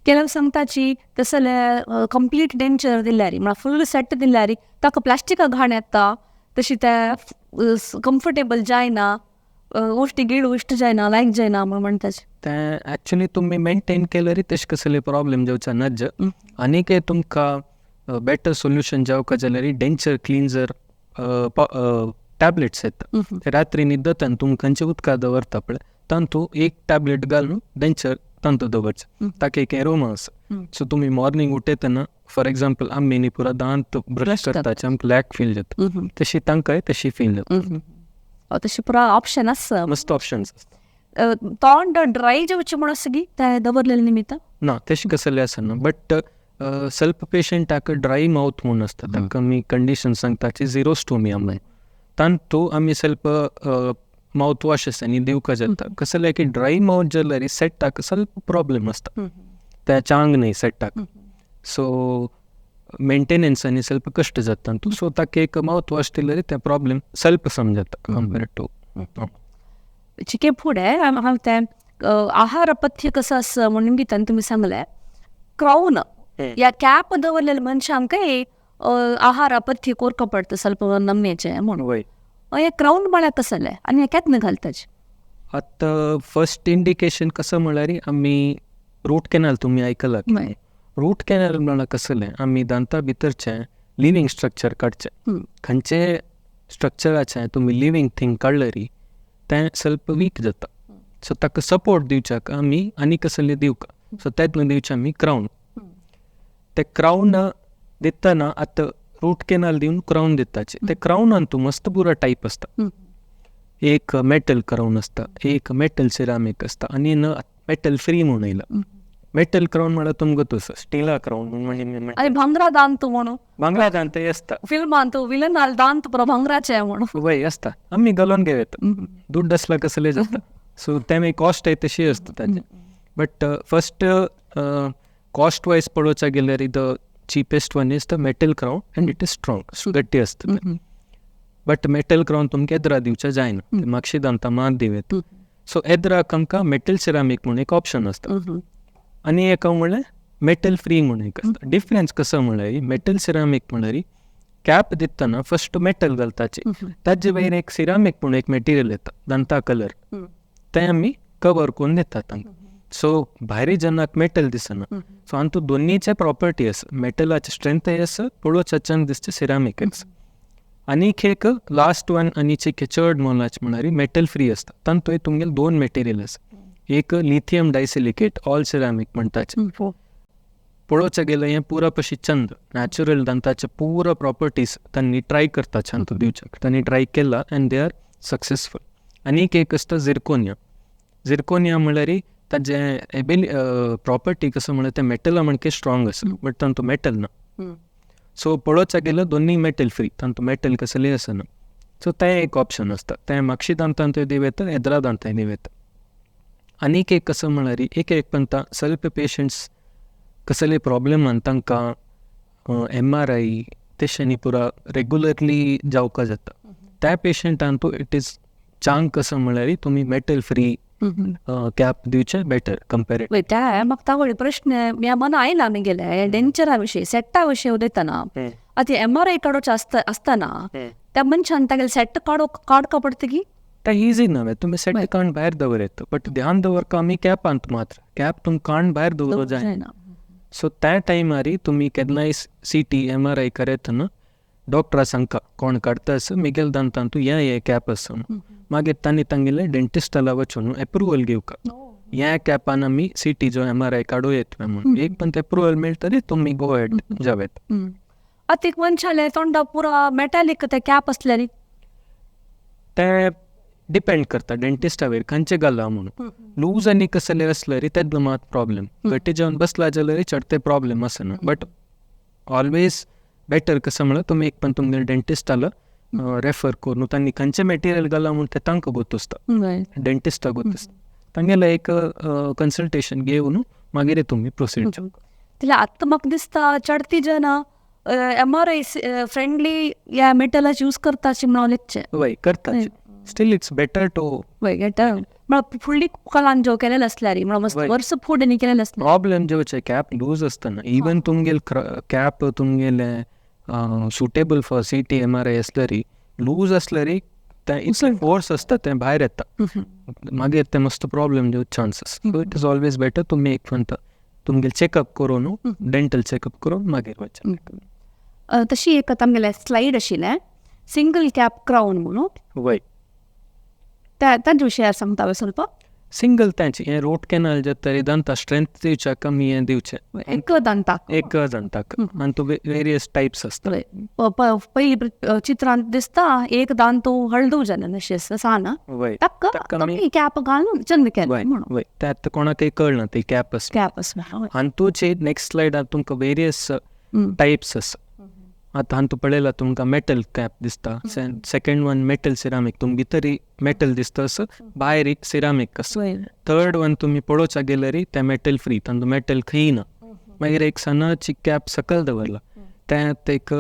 S1: ಕೆಲವು सांगताची तसले कंप्लीट डेंचर दिल्यार म्हळ्यार फुल सेट दिल्यार ताका प्लास्टिका घाण येता, तशी ते कम्फर्टेबल जायना, उश्ट गिळ उश्ट जायना, लायक जायना म्हण म्हणटाचे.
S2: तें एक्चुली तुमी मेंटेन केल्यार तशें कसले प्रॉब्लेम जावचे नाज्ज. आनीक तुमकां बेटर सोल्युशन जावका जाल्यार डेंचर क्लिन्जर टॅबलेट्स येता, रात्री न्हिदतना तुमी खंयचे उदकां दवरता पळय तातूंत एक टॅबलेट घालून डेंचर तातूंत दवरचें, ताका एक एरोमा आसा. सो तुमी मॉर्निंग उठयतना फॉर एग्जाम्पल आमी न्ही पुरा दांत ब्रश करताचे आमकां लॅक फील जाता, तशी तांकांय तशी फील जाता.
S1: तशी पुरा ऑप्शन आसा,
S2: मस्त ऑप्शन्स आसता.
S1: तोंड ड्राय जावचें म्हूण आसा की तें दवरलेलें निमित्त
S2: ना, तशें कसलें आसना. बट सेल्फ पेशंटाक ड्राय मावथ म्हूण आसता, तांकां आमी कंडिशन सांगताची झिरोस्टोमिया म्हूण, तातूंत आमी सेल्फ मावथ वॉश आसा न्ही दिवका जाता. कसलें की ड्राय मावथ जाल्यार सेटाक ಸ್ವಲ್ಪ प्रॉब्लेम आसता, त्या चांग न्ही सेटाक, सो मेंटेनन्स आनी ಸ್ವಲ್ಪ कश्ट जाता तातूंत. सो ताका एक मावथ वॉश दिल्यार ते प्रॉब्लेम ಸ್ವಲ್ಪ समजता कंपेर्ड टू.
S1: चिके फुडें हांव तें आहार पथ्य कसो आसा म्हूण निमित्तान तुमी सांगलें, क्रावन ह्या कॅप दवरलेल्या मनशांकय आहार पथ्य कोरका पडटा ಸ್ವಲ್ಪ नमनेचें म्हणून, हे क्रावन म्हळ्यार कसलें आनी हें केन्ना घालताचे?
S2: आतां फर्स्ट इंडिकेशन कसं म्हळ्यार आमी रूट कॅनल तुमी आयकलां, रूट कॅनल म्हळ्यार कसलें आमी दांता भितरचें लिवींग स्ट्रक्चर काडचें, खंयचे स्ट्रक्चराचें तुमी लिवींग थींग काडल्यार तें ಸ್ವಲ್ಪ वीक जाता, सो ताका सपोर्ट दिवच्याक आमी आनी कसलें दिवका, सो तेतून दिवचें आमी क्रावन. ते क्रावन दितना आतां रूट कॅनल दिवन क्रावन दिताचे, ते क्रावनान तूं मस्त पुरो टायप आसता, एक मेटल क्रावन आसता, एक मेटल सिरामीक आसता आनी मेटल फ्री म्हूण येयला. मेटल क्रावन म्हळ्यार तुमकां तसो स्टिला क्रावन म्हूण,
S1: आनी भांगरा दांत म्हणून,
S2: भांगरा दांत आसता
S1: फिल्मांत विलनाल दांत पुरो भांगराचे म्हणून
S2: वय आसता, आमी घालून घेव येता, दुड्ड आसला कसले जाता, सो तें मागीर कॉस्ट तशी आसता ताजें. बट फर्स्ट कॉस्ट वायज पळोवच्या गेल्यार the cheapest one is the metal crown and it is strong, गट्टी आसता. बट मेटल क्रावन तुमकां एदरा दिवचें जायना, मागशी दांतां मात दिवं येता. सो एदराक आमकां मेटल सिरामीक म्हूण एक ऑप्शन आसता आनी एक म्हळ्यार मेटल फ्री म्हूण एक आसता. डिफरन्स कसो म्हळ्यार मेटल सिरामीक म्हळ्यार कॅप दितना फर्स्ट मेटल घालताची, ताजे वयर एक सिरामीक म्हूण एक मटेरियल येता दांता कलर, तें आमी कवर करून दितात तांकां. सो भायरी जेन्ना मेटल दिसना, सो हातूंत दोनीचे प्रॉपर्टी आसा, मेटलाचे स्ट्रेंथय आसा, पळोवच्याच्यान दिसता सिरामीक आसा. आनीक एक लास्ट वन आनी चड मोलाचें म्हळ्यार मेटल फ्री आसता, तातूंत तुमगेले दोन मटेरियल आसा, एक लिथियम डायसिलिकेट ऑल सिरामीक म्हणटाचे. पळोवच्या गेल्यार हें पुरा पशी चंद नॅचरल दांताचे पुरा प्रॉपर्टीज तांणी ट्राय करता हातूंत दिवच्याक, तांणी ट्राय केला एंड they are successful. आनीक एक आसता झिरकोनिया, झिरकोनिया म्हळ्यार ताजें एबिल प्रॉपर्टी कसं म्हळ्यार तें मेटला म्हणके स्ट्रॉंग आसा, बट तातूंत मेटल ना. सो पळोवच्या गेल्यार दोनूय मेटल फ्री, तातूंत मेटल कसलें आसना. सो तें एक ऑप्शन आसता, तें मागशी दांतांतूय दिवं येता, एदरा दांतांय दिवं येता. आनीक एक कसं म्हळ्यार एक एक पंता सेल्फ पेशंट्स कसले प्रॉब्लेमान तांकां MRI तशें पुरा रेगुलरली जावका जाता, त्या पेशंटान तूं it is चांग कसं म्हळ्यार तुमी मेटल फ्री कॅप दिवचें बेटर कंपेरेट.
S1: त्या म्हाका तावळ प्रश्न ह्या मना आयला आमी गेले डेंचरा विशयी सेटा विशयी उलयतना आतां MRI काडोवचें आसता आसतना त्या मनशान तागेलें सेट काडका पडटा की
S2: तें इजी ना, तुमी सेट काण भायर दवर येता, बट ध्यान दवरका आमी कॅपांत मात्र कॅप तुमकां काण भायर दवरूं जायना. सो त्या टायमार तुमी केन्नाय CT MRI करतना डॉक्टरा सांगका कोण काडटा आसा मिगेल दांतांतू हें हें कॅप आसा, मागीर तांणी तांगेले डेंटिस्टाला वचून एप्रुवल घेवका, ह्या कॅपान आमी CT जो MRI काडूं येता म्हणून, एक पण एप्रुवल मेळटली तुमी गो हेड जावं येता.
S1: आतां एक मनशाले तोंडा पुरा मेटॅलीक ते कॅप आसल्यार
S2: तें डिपेंड करता डेंटिस्टा वयर खंयचे घाला म्हणून, लूज आनी कसले आसल्यार तेन्ना मात प्रॉब्लेम, घट्टे जेवन बसला जाल्यार चड ते प्रॉब्लेम आसना. बट ऑलवेज बेटर कसं म्हळ्यार तुमी एक पण तुमगे डेंटिस्टाला रेफर करून तांणी खंयचें मटेरियल घाला म्हूण तें तांकां गोत आसता, डेंटिस्टाक गोत आसता, तांगेलें एक कन्सल्टेशन घेवन मागीर तुमी प्रोसीड जावं.
S1: जाल्यार आतां म्हाका दिसता चडती जाणां एमआरआय फ्रेंडली ह्या मेटलाचे यूज करता अशें म्हणून हांव लेखचें.
S2: वय करता, स्टील it's better to
S1: वय घेता म्हळ्यार फुडली कलान जो केलेलें आसल्यार म्हळ्यार मस्त वर्स फुडें न्ही केलेलें आसल्यार
S2: प्रॉब्लेम जेवचे कॅप लूज आसतना इवन तुमगेले कॅप तुमगेले suitable for CT MRI आसल्यारी लूज आसल्यारी तें इतलें फोर्स आसता तें भायर येता, मागीर तें मस्त प्रॉब्लेम दिवचे chances. So it is always better तुमी एक म्हणटा तुमगेले चॅकअप करून, डेंटल चॅकअप करून मागीर वचचें.
S1: तशी एक आमगेलें स्लायड आशिल्लें सिंगल कॅप क्रावन म्हणून.
S2: वय
S1: तांचे विशयार सांगता ಸ್ವಲ್ಪ.
S2: सिंगल तांचे हें रूट कॅनल जाता दंता स्ट्रेंथ दिवच्याक आमी हें दिवचें
S1: एक दंताक,
S2: एक दंताक आनी तूं वेरियस टायप्स आसता.
S1: पयली चित्रांत दिसता एक दांत हळदू जालें अशें सान ताका कॅप घालून चंद केलें म्हणून.
S2: वय तें आतां कोणाकय कळना ती कॅप आसा,
S1: कॅप आसा.
S2: हातूचे नेक्स्ट स्लायडार तुमकां वेरियस टायप्स आसा. आतां हातूंत पळयला तुमकां मेटल कॅप दिसता, सेकंड वन मेटल सिरामीक, तुमकां भितरय मेटल दिसता असो, भायर एक सिरामीक आसा. थर्ड वन तुमी पळोवच्या गेल्यार तें मेटल फ्री, तातूंत मेटल खंय ना. मागीर एक सनाची कॅप सकयल दवरला, तें एक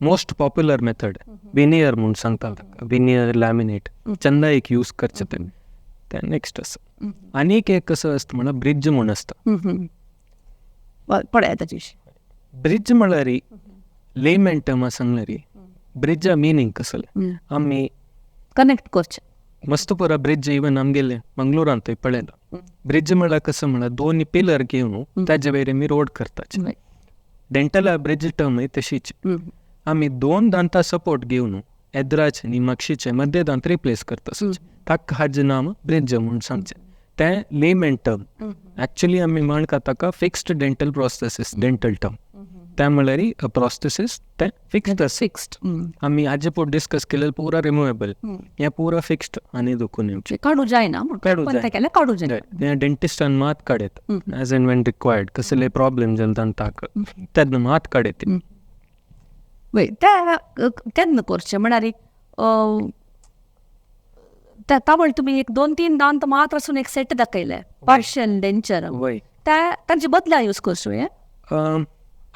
S2: मोस्ट पॉप्युलर मेथड विनियर म्हूण सांगता ताका, विनियर लॅमिनेट चंदा एक यूज करचें तें, तें नेक्स्ट आसा. आनीक एक कसो आसता म्हणल्यार ब्रिज म्हूण आसता.
S1: पळया ताजे विशीं.
S2: ब्रिज म्हळ्यार लेमॅन टर्म सांगल्यार ब्रिजा मिनींग कसलें आमी
S1: कनेक्ट करचें.
S2: मस्त पुरा ब्रिज इवन आमगेले मंगलोरांतूय पळयला. ब्रिज म्हळ्यार कसो म्हळ्यार दोन पिलर घेवन ताजे वयर आमी रोड करताचे. डेंटला ब्रिज टर्मय तशीच, आमी दोन दांतां सपोर्ट घेवन एद्राचे आनी मागशीचे मध्य दांत रिप्लेस करता, ताका हाजें नांव ब्रिज म्हूण सांगचें. तें लेमॅन टर्म, एक्चुली आमी म्हणटा ताका fixed dental prosthesis, dental term. तें म्हणल्यार प्रोस्थेसीस तें फिक्स्ड आसा.
S1: फिक्स्ड
S2: आमी हाजे पोट डिस्कस केलें पुरा रिमुवेबल, हें पुरा फिक्स्ड आनी दुखून येवचें,
S1: काडूं जायना, काडूं जायना.
S2: हें डेंटिस्टान मात काडयता एज एंड when required, कसले प्रॉब्लेम जाले दांताक तेन्ना मात काडयता.
S1: वय तें केन्ना करचें म्हळ्यार तावळ तुमी एक दोन तीन दांत मात्र आसून एक सेट दाखयले पार्शियल डेंचर, त्या तांचे बदला यूज करचो. हें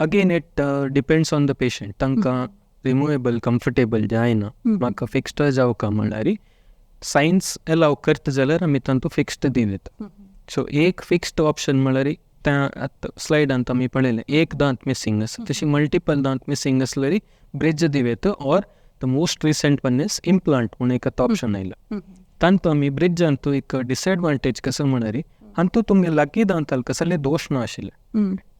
S2: again it depends on the patient, तांकां रिमुवेबल कम्फर्टेबल जायना, म्हाका फिक्स्ड जावका म्हणल्यार सायन्स एलाव करता जाल्यार आमी तांतूं फिक्स्ड दिवं. सो एक फिक्स्ड ऑप्शन म्हणल्यार त्या आतां स्लायडांत आमी पळयलें एक दांत मिसींग आसा, तशी मल्टिपल दांत मिसींग आसल्यार ब्रिज दिवं or the most recent one is implant म्हूण एक आतां ऑप्शन आयला. तांतूं आमी ब्रिजांतू एक डिसएडवांटेज कसो म्हणल्यार हातूंत तुमगे लागीं दांताल कसले दोश ना आशिल्ले,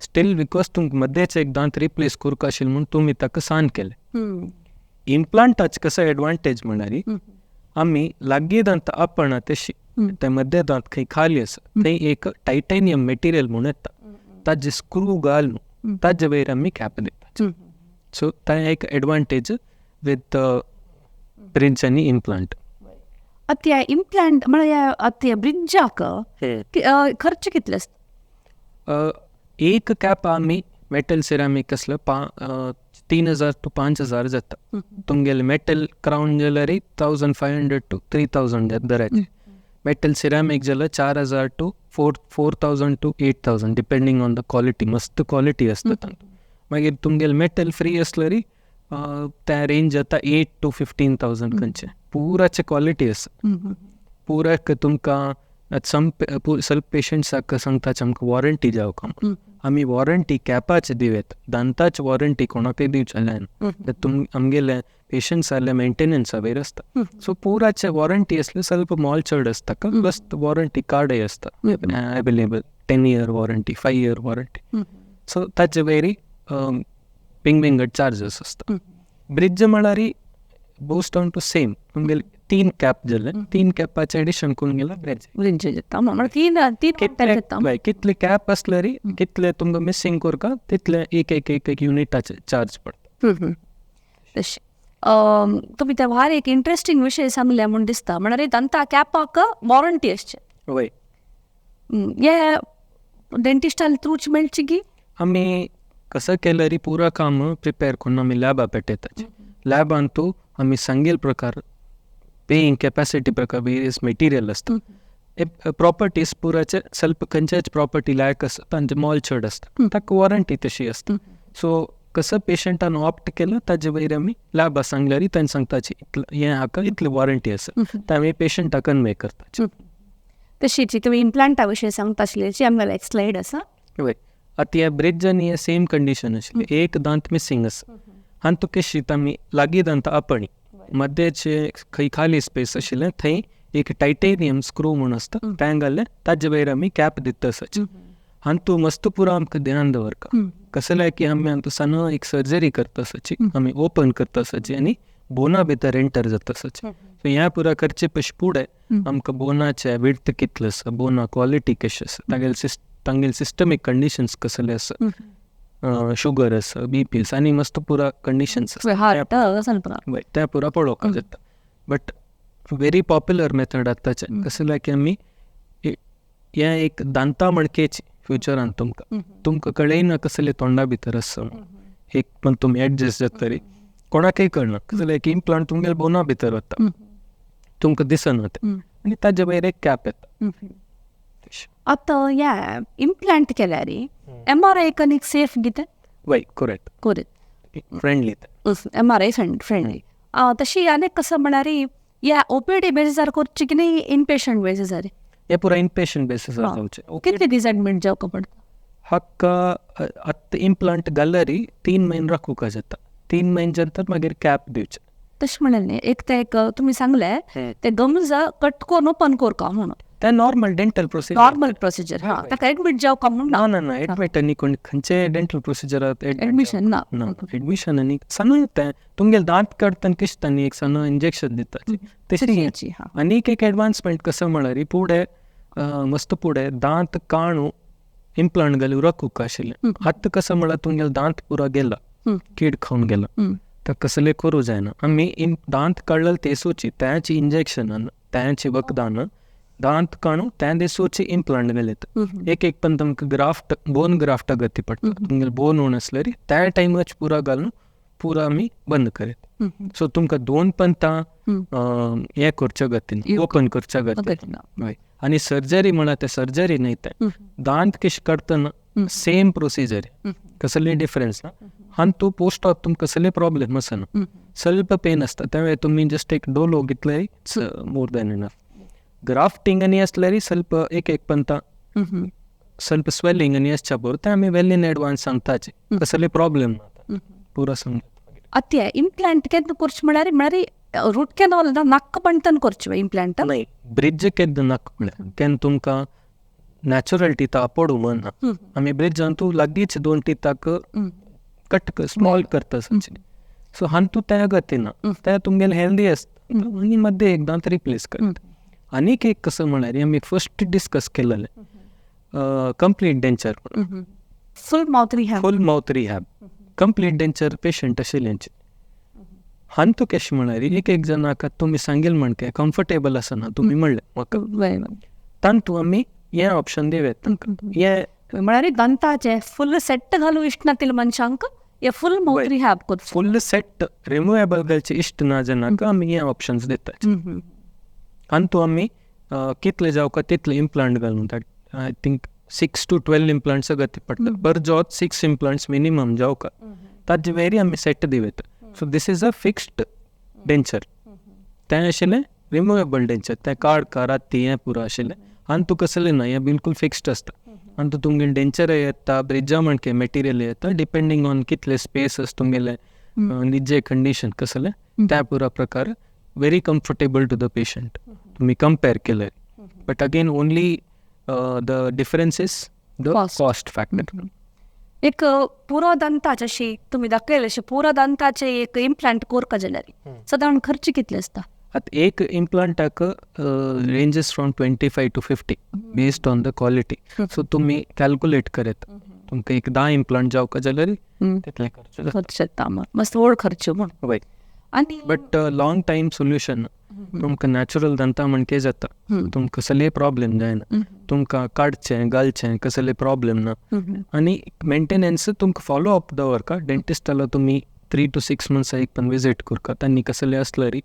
S2: स्टील because तुमकां मदेंच एक दांत रिप्लेस करूंक आशिल्लें म्हूण तुमी ताका सान केलें. इम्प्लांटाचे कसो एडवांटेज म्हणल्यार आमी लागीं दांत आपणा तशी ते मद्दे दांत खंय खाली आसा थंय एक टायटेनियम मटेरियल म्हूण येता, ताजे स्क्रू घालून ताजे वयर आमी कॅप दिता. सो तें एक एडवांटेज विथ ब्रिज आनी इम्प्लांट.
S1: आतां ह्या इम्प्लांट म्हळ्यार आतां ह्या ब्रिजाक खर्च कितले आसता?
S2: एक कॅप आमी मेटल सिरामीक आसलो 3,000 टू 5,000 जाता. तुमगेले मेटल क्रावन जाल्यार 1,500 टू 3,000 जाता दराचे. मेटल सिरामीक जाल्यार 4,000 to 4,000 to 8,000 depending on the quality, मस्त क्वॉलिटी आसता तातूंत. मागीर तुमगेले मेटल फ्री आसल्यार त्या रेंज जाता 8,000 टू 15,000 खंयचे. पुराचे क्वॉलिटी आसा, पुराक तुमकां सम सल्प पेशंट्साक सांगता आमकां वॉरंटी जावका म्हूण, आमी वॉरंटी कॅपाचे दिवं, दांताची वॉरंटी कोणाकय दिवचे जायना, तुम आमगेले पेशंट्स जाल्यार मेंटेनन्सा वयर आसता. सो पुराचे वॉरंटी आसल्यार स्वल्प मोल चड आसता, प्लस वॉरंटी कार्डय आसता available, 10 year warranty, 5 year warranty. So ताचे वयर बिंग बिंगड चार्जस आसता. ब्रिज म्हळ्यार गोस डावन टू सेम, तुमगेले 3 कॅप जाले, 3 कॅपाचे एडिशन करून गेला ब्रिज.
S1: ब्रिज जाता म्हळ्यार तीन
S2: जाता. कितले कॅप आसल्यार कितले तुमकां मिसींग करका तितले एक एक एक एक युनिटाचे चार्ज पडटा.
S1: तशें तुमी त्या भायर एक इंट्रस्टींग विशय सांगले म्हूण दिसता, म्हळ्यार दांता कॅपाक वॉरंटी आसचे.
S2: वय
S1: हे डेंटिस्टान थ्रूच मेळची की
S2: आमी कसं केल्यार पुरा काम प्रिपेर करून आमी लॅबा पेटयता. लॅबांतू आमी सांगेल प्रकार पेईंग कॅपॅसिटी प्रकार वेरियस मटेरियल आसता प्रॉपर्टीज पुराचे ಸ್ವಲ್ಪ खंयच्याच प्रॉपर्टी लायक आसता, तांचे मोल चड आसता, ताका वॉरंटी तशी आसता. सो कसं पेशंटान ऑप्ट केलं ताजे वयर आमी लॅबा सांगल्यार तांणी सांगताची हें हाका इतली वॉरंटी आसा, ते आमी पेशंटाक कन्वे करताची.
S1: तशीची तुमी इम्प्लांटा विशीं सांगता आसलेची आमगेले एक स्लायड आसा.
S2: वय, आतां ह्या ब्रिज आनी हे सेम कंडिशन आशिल्ली, एक दांत मिसींग आसा. आनी तुका शीत आमी लागीं दांत आपणी मध्येचे खंय खाली स्पेस आशिल्लें थंय एक टायटेनियम स्क्रू म्हूण आसता, तें घालें, ताजे वयर आमी कॅप दिता आसाची. आनी तूं मस्त पुरो आमकां ध्यान दवरका कसलें की आमी आतां सान एक सर्जरी करता आसाची, आमी ओपन करता आसाची आनी बोना भितर एंटर जाता आसाची. सो ह्या पुरा करचे पयशे फुडें आमकां बोनाचे विड्थ कितलें आसा, बोना क्वॉलिटी कशी आसा, तांगेले सिस्टमीक कंडिशन्स कसले आसा, शुगर आसा, बीपी आसा आनी मस्त पुरा कंडिशन्स आसा त्या पुरा पळोवपाक जाता. बट व्हेरी पॉप्युलर मेथड आतांचें कसलें की आमी हें एक दांता मणकेची फ्युचरान तुमकां तुमकां कळयना कसले तोंडा भितर आसा, एक पण तुमी एडजस्ट जातरी कोणाकय कळना कसलें एक इम्प्लांट तुमगेले बोना भितर वता, तुमकां दिसना तें आनी ताजे वयर एक कॅप येता.
S1: आतां ह्या इम्प्लांट केल्यार एमआरआय कनीक सेफ कितें?
S2: वय, correct,
S1: correct,
S2: friendly,
S1: MRI friendly. तशी आनीक कसं म्हळ्यार ह्या ओपीडी बेजीसार करची की न्ही इनपेशंट बेजीसार?
S2: हे पुरा इनपेशंट बेसीसार जावचें.
S1: कितले दीस एडमीट जावका पडटा?
S2: हाका आतां इम्प्लांट घाल्यार 3 म्हयने राखूंक जाता, 3 म्हयने नंतर मागीर कॅप दिवचें.
S1: तशें म्हणलें न्ही, एक तें एक तुमी सांगलें तें गम्स कट करून ओपन करका म्हणून,
S2: तें normal dental procedure,
S1: normal procedure. हां, ताका एडमीट जावका म्हणून
S2: ना ना ना, एडमीट आनी कोण खंयचे डेंटल प्रोसिजरात
S1: एडमिशन ना,
S2: ना एडमिशन आनी सान तें तुमगेले दांत काडटना कशें तांणी एक सान इंजेक्शन दिता तशें. आनीक एक एडवान्समेंट कसो म्हळ्यार फुडें मस्त फुडें दांत काणू इम्प्लांट घालून राखूंक आशिल्लें. आतां कसो म्हळ्यार तुमगेले दांत पुरा गेला, कीड खावन गेला, तर कसले करूं जायना. आमी दांत काडलेले तेसूची त्याच इंजेक्शनान त्याच वखदान दांत काणू त्या दिसूची इम्प्लांट घालयता. एक एक पण तुमकां ग्राफ्ट बोन ग्राफ्ट गती पडटा, तुमगेले बोन उण आसल्यार त्या टायमाच पुरा घालून पुरा आमी बंद करीत. सो तुमकां दोन पंतां हें करच्या गतीन ओपन करच्या गतीन. हय, आनी सर्जरी म्हळ्यार तें सर्जरी न्हय, तें दांत कशें काडटना सेम प्रोसिजर, कसली डिफरन्स ना. आनी तूं पोस्ट ऑप तुमकां कसले प्रॉब्लेम आसना, स्वल्प पेन आसता त्या वेळार तुमी जस्ट एक डोलो घेतल्यार it's more than enough. Grafting आनी आसल्यार स्वल्प एक एक पंता स्वल्प स्वेलिंग आनी आसच्या बरोबर तें आमी वेल इन एडवान्स सांगताचे, कसले प्रॉब्लेम ना पुरा सांगता.
S1: आतां इम्प्लांट केन्ना करचें म्हळ्यार म्हळ्यार रूट कॅनॉल नाक्क पंटन करचें इम्प्लांट?
S2: न्हय, ब्रिज केन्ना नाका म्हळ्यार केन्ना तुमकां नॅचरल टितां पडूं म्हणना, आमी ब्रिजान तूं लागींच 2 टिताक कट स्मॉल करता. सो हांतू त्या गतीना त्या तुमगेले हेल्दी आसता आनी मध्य एकदां रिप्लेस करता. आनीक एक कसं म्हळ्यार आमी फर्स्ट डिस्कस केलेलें complete denture,
S1: full mouth rehab,
S2: full mouth rehab, complete denture patient आशिल्ल्यांचे. हांतू कशें म्हळ्यार एक एक जाणाक तुमी सांगेल म्हणके कम्फर्टेबल आसना तुमी म्हणलें म्हाका, तांतू आमी हें ऑप्शन दिवं तांकां. हें
S1: म्हळ्यार दंताचे फुल सेट घालूं इश्ट नातिल्ले मनशांक हे फुल माउथ रिहॅब करचें,
S2: फुल सेट रिमुवेबल घालचें इश्ट ना जाणांक आमी हें ऑप्शन्स दितात. आनी आमी कितले जावका तितले इम्प्लांट घालून I think 6 to 12 implants गती पडटा, पर जॉत 6 इम्प्लांट्स मिनिमम जावका, ताजे वयर आमी सेट दिवं. So this is a fixed denture, तें आशिल्लें रिमुवेबल डेंचर, तें काडका राती हें पुरो आशिल्लें. आनी तूं कसलें ना, हें बिलकूल फिक्स्ड आसता. आनी तूं तुमगेलें डेंचर येता, ब्रिजा म्हणके मटेरियल येता, डिपेंडींग ऑन कितले स्पेस आसा तुमगेलें निजे कंडिशन कसलें त्या पुरा प्रकार very comfortable to the patient तुमी कंपेर केल्यार. But again only the difference is the cost factor.
S1: एक पुरो दंताचे अशी तुमी दाखयले अशें पुरो दंताचे एक इम्प्लांट करपा जाल्यार सादारण खर्च कितले आसता?
S2: आतां एक इम्प्लांटाक ranges from 25 to 50 based on the quality. So तुमी कॅल्कुलेट करत तुमकां एक 10 इम्प्लांट जावका जाल्यार तितले
S1: खर्च येता, मस्त व्हड खर्च म्हूण.
S2: वय,
S1: आनी
S2: बट लॉंग टायम सोल्युशन, तुमकां नॅचरल दंता म्हणके जाता, तुमकां कसलेय प्रॉब्लेम जायना, तुमकां काडचें घालचें कसलेय प्रॉब्लेम ना. आनी मेंटेनन्स तुमकां फॉलो अप दवरका, डेंटिस्टाला तुमी 3 to 6 months एक पण विजीट करका, तांणी कसले आसल्यार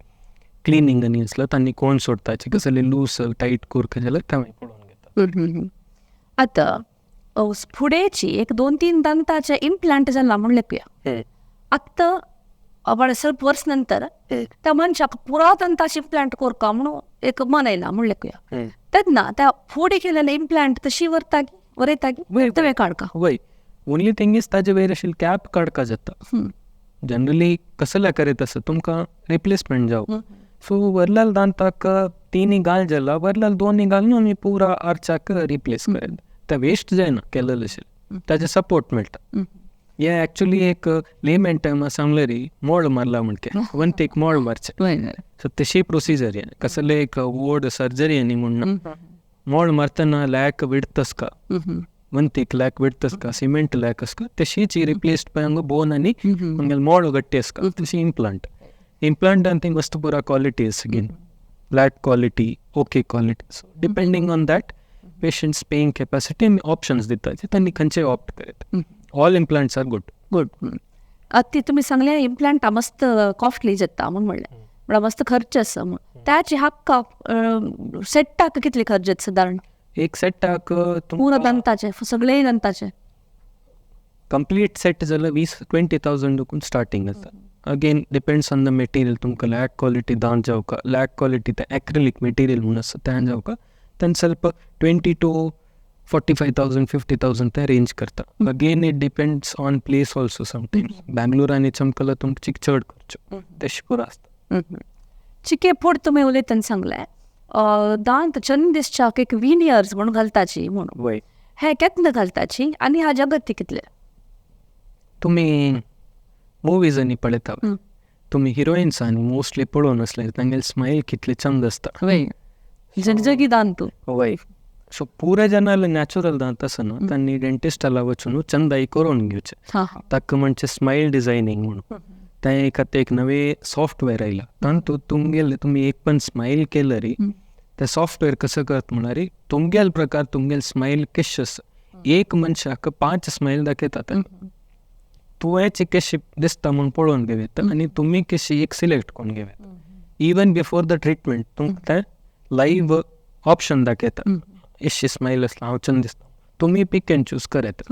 S2: क्लिनींग आनी आसल्यार तांणी कोण सोडताचे कसले लूज टायट कोरका जाल्यार तें मागीर पळोवन घेता.
S1: आतां फुडेची एक 2-3 दंताचे इम्प्लांट जाला म्हूण लेखुया. आतां बरें ಸ್ವಲ್ಪ वर्स नंतर त्या मनशाक पुरा दंताचे इम्प्लांट कोरका म्हणून एक मन येयला म्हूण लेखुया, तेन्ना त्या फुडें केलेले इम्प्लांट तशी वरता वरयता की तें काडका?
S2: वय, ओनली थिंग is ताजे वयर अशें कॅप काडका जाता. जनरली कसल्या करीत आसा तुमकां रिप्लेसमेंट जावं, सो वरलाल दांताक 3 घाल जाला वरलाल 2 घालून आमी पुरा आर्चाक रिप्लेस करेल, ते वेस्ट जायना केलेलें अशें, ताजे सपोर्ट मेळटा. हे एक्चुली एक लेमॅन टर्म सांगल्यार मोळ मारला म्हणके वंतीक मोळ मारचें, सो तशी प्रोसिजर हें कसले एक व्हड सर्जरी न्ही म्हूण. मोळ मारतना लॅक विडत आसता, वंतीक लॅक विडत आसता, सिमेंट लॅक आसता, तशीच रिप्लेस्ड पळय हांगा बोन आनी आमगेले मोळ गट्टी आसता तशी इम्प्लांट. इम्प्लांटान ती मस्त पुरा क्वॉलिटी आसा again, black quality, okay quality, so depending on that patient's paying capacity आमी ऑप्शन्स दिता तांणी खंयचे ऑप्ट करीत. All implants are good.
S1: Good. आतां तुमी सांगलें इम्प्लांटा मस्त कॉस्टली जाता म्हूण म्हणलें, म्हळ्यार मस्त खर्च आसा म्हूण, ताचे हक्का सेट्टाक कितले खर्च येता सादारण?
S2: एक सेट्टाक
S1: पुरा दंताचे सगळे दंताचे
S2: कंप्लीट सेट जाल्यार 20,000 देखून स्टार्टींग आसा. Again depends on the material, तुमकां लॅक क्वॉलिटी दांत जावका, लॅक क्वॉलिटी तें एक्रिलीक मटेरियल म्हूण आसा तें जावका, तें ಸ್ವಲ್ಪ 20,000 to 45,000 50,000 ते रेंज करता. Again it depends on place also. Sometimes बँगलोरांनी चमकला तुमकां चिक चड खर्च तशें पुरो आसता.
S1: चिके फुड तुमी उलयतना सांगलें दांत चंद दिसच्याक एक विनियर्स म्हणून घालताची म्हणून,
S2: वय
S1: हें केन्ना घालताची आनी हाज्या गती कितले?
S2: तुमी मुवीजांनी पळयता, तुमी हिरोइन्सांनी मोस्टली पळोवन आसले तांगेले स्मायल कितले चंद आसता,
S1: वय झगझगी दांत.
S2: वय, सो पुरे जनाले नॅचरल दांत आसना तांणी डेंटिस्टाला वचून चंदाई करून घेवचें, ताका म्हणचे स्मायल डिझायनींग म्हणून. तें एक आतां एक नवें सॉफ्टवेअर आयलां, तातूंत तुमगेले तुमी एक पण स्मायल केलं रे तें सॉफ्टवेअर कसं करत म्हळ्यार तुमगेल प्रकार तुमगेल स्मायल कशें आसा, एक मनशाक 5 स्मायल दाखयता, तुवें कशी दिसता म्हूण पळोवन घेवं आनी तुमी कशी एक सिलेक्ट करून घेवं. इवन बिफोर the treatment तुमकां तें लायव्ह ऑप्शन दाखयता, एशी स्मायल आसता हांव चंद दिसता, तुमी पीक एंड चूज करत.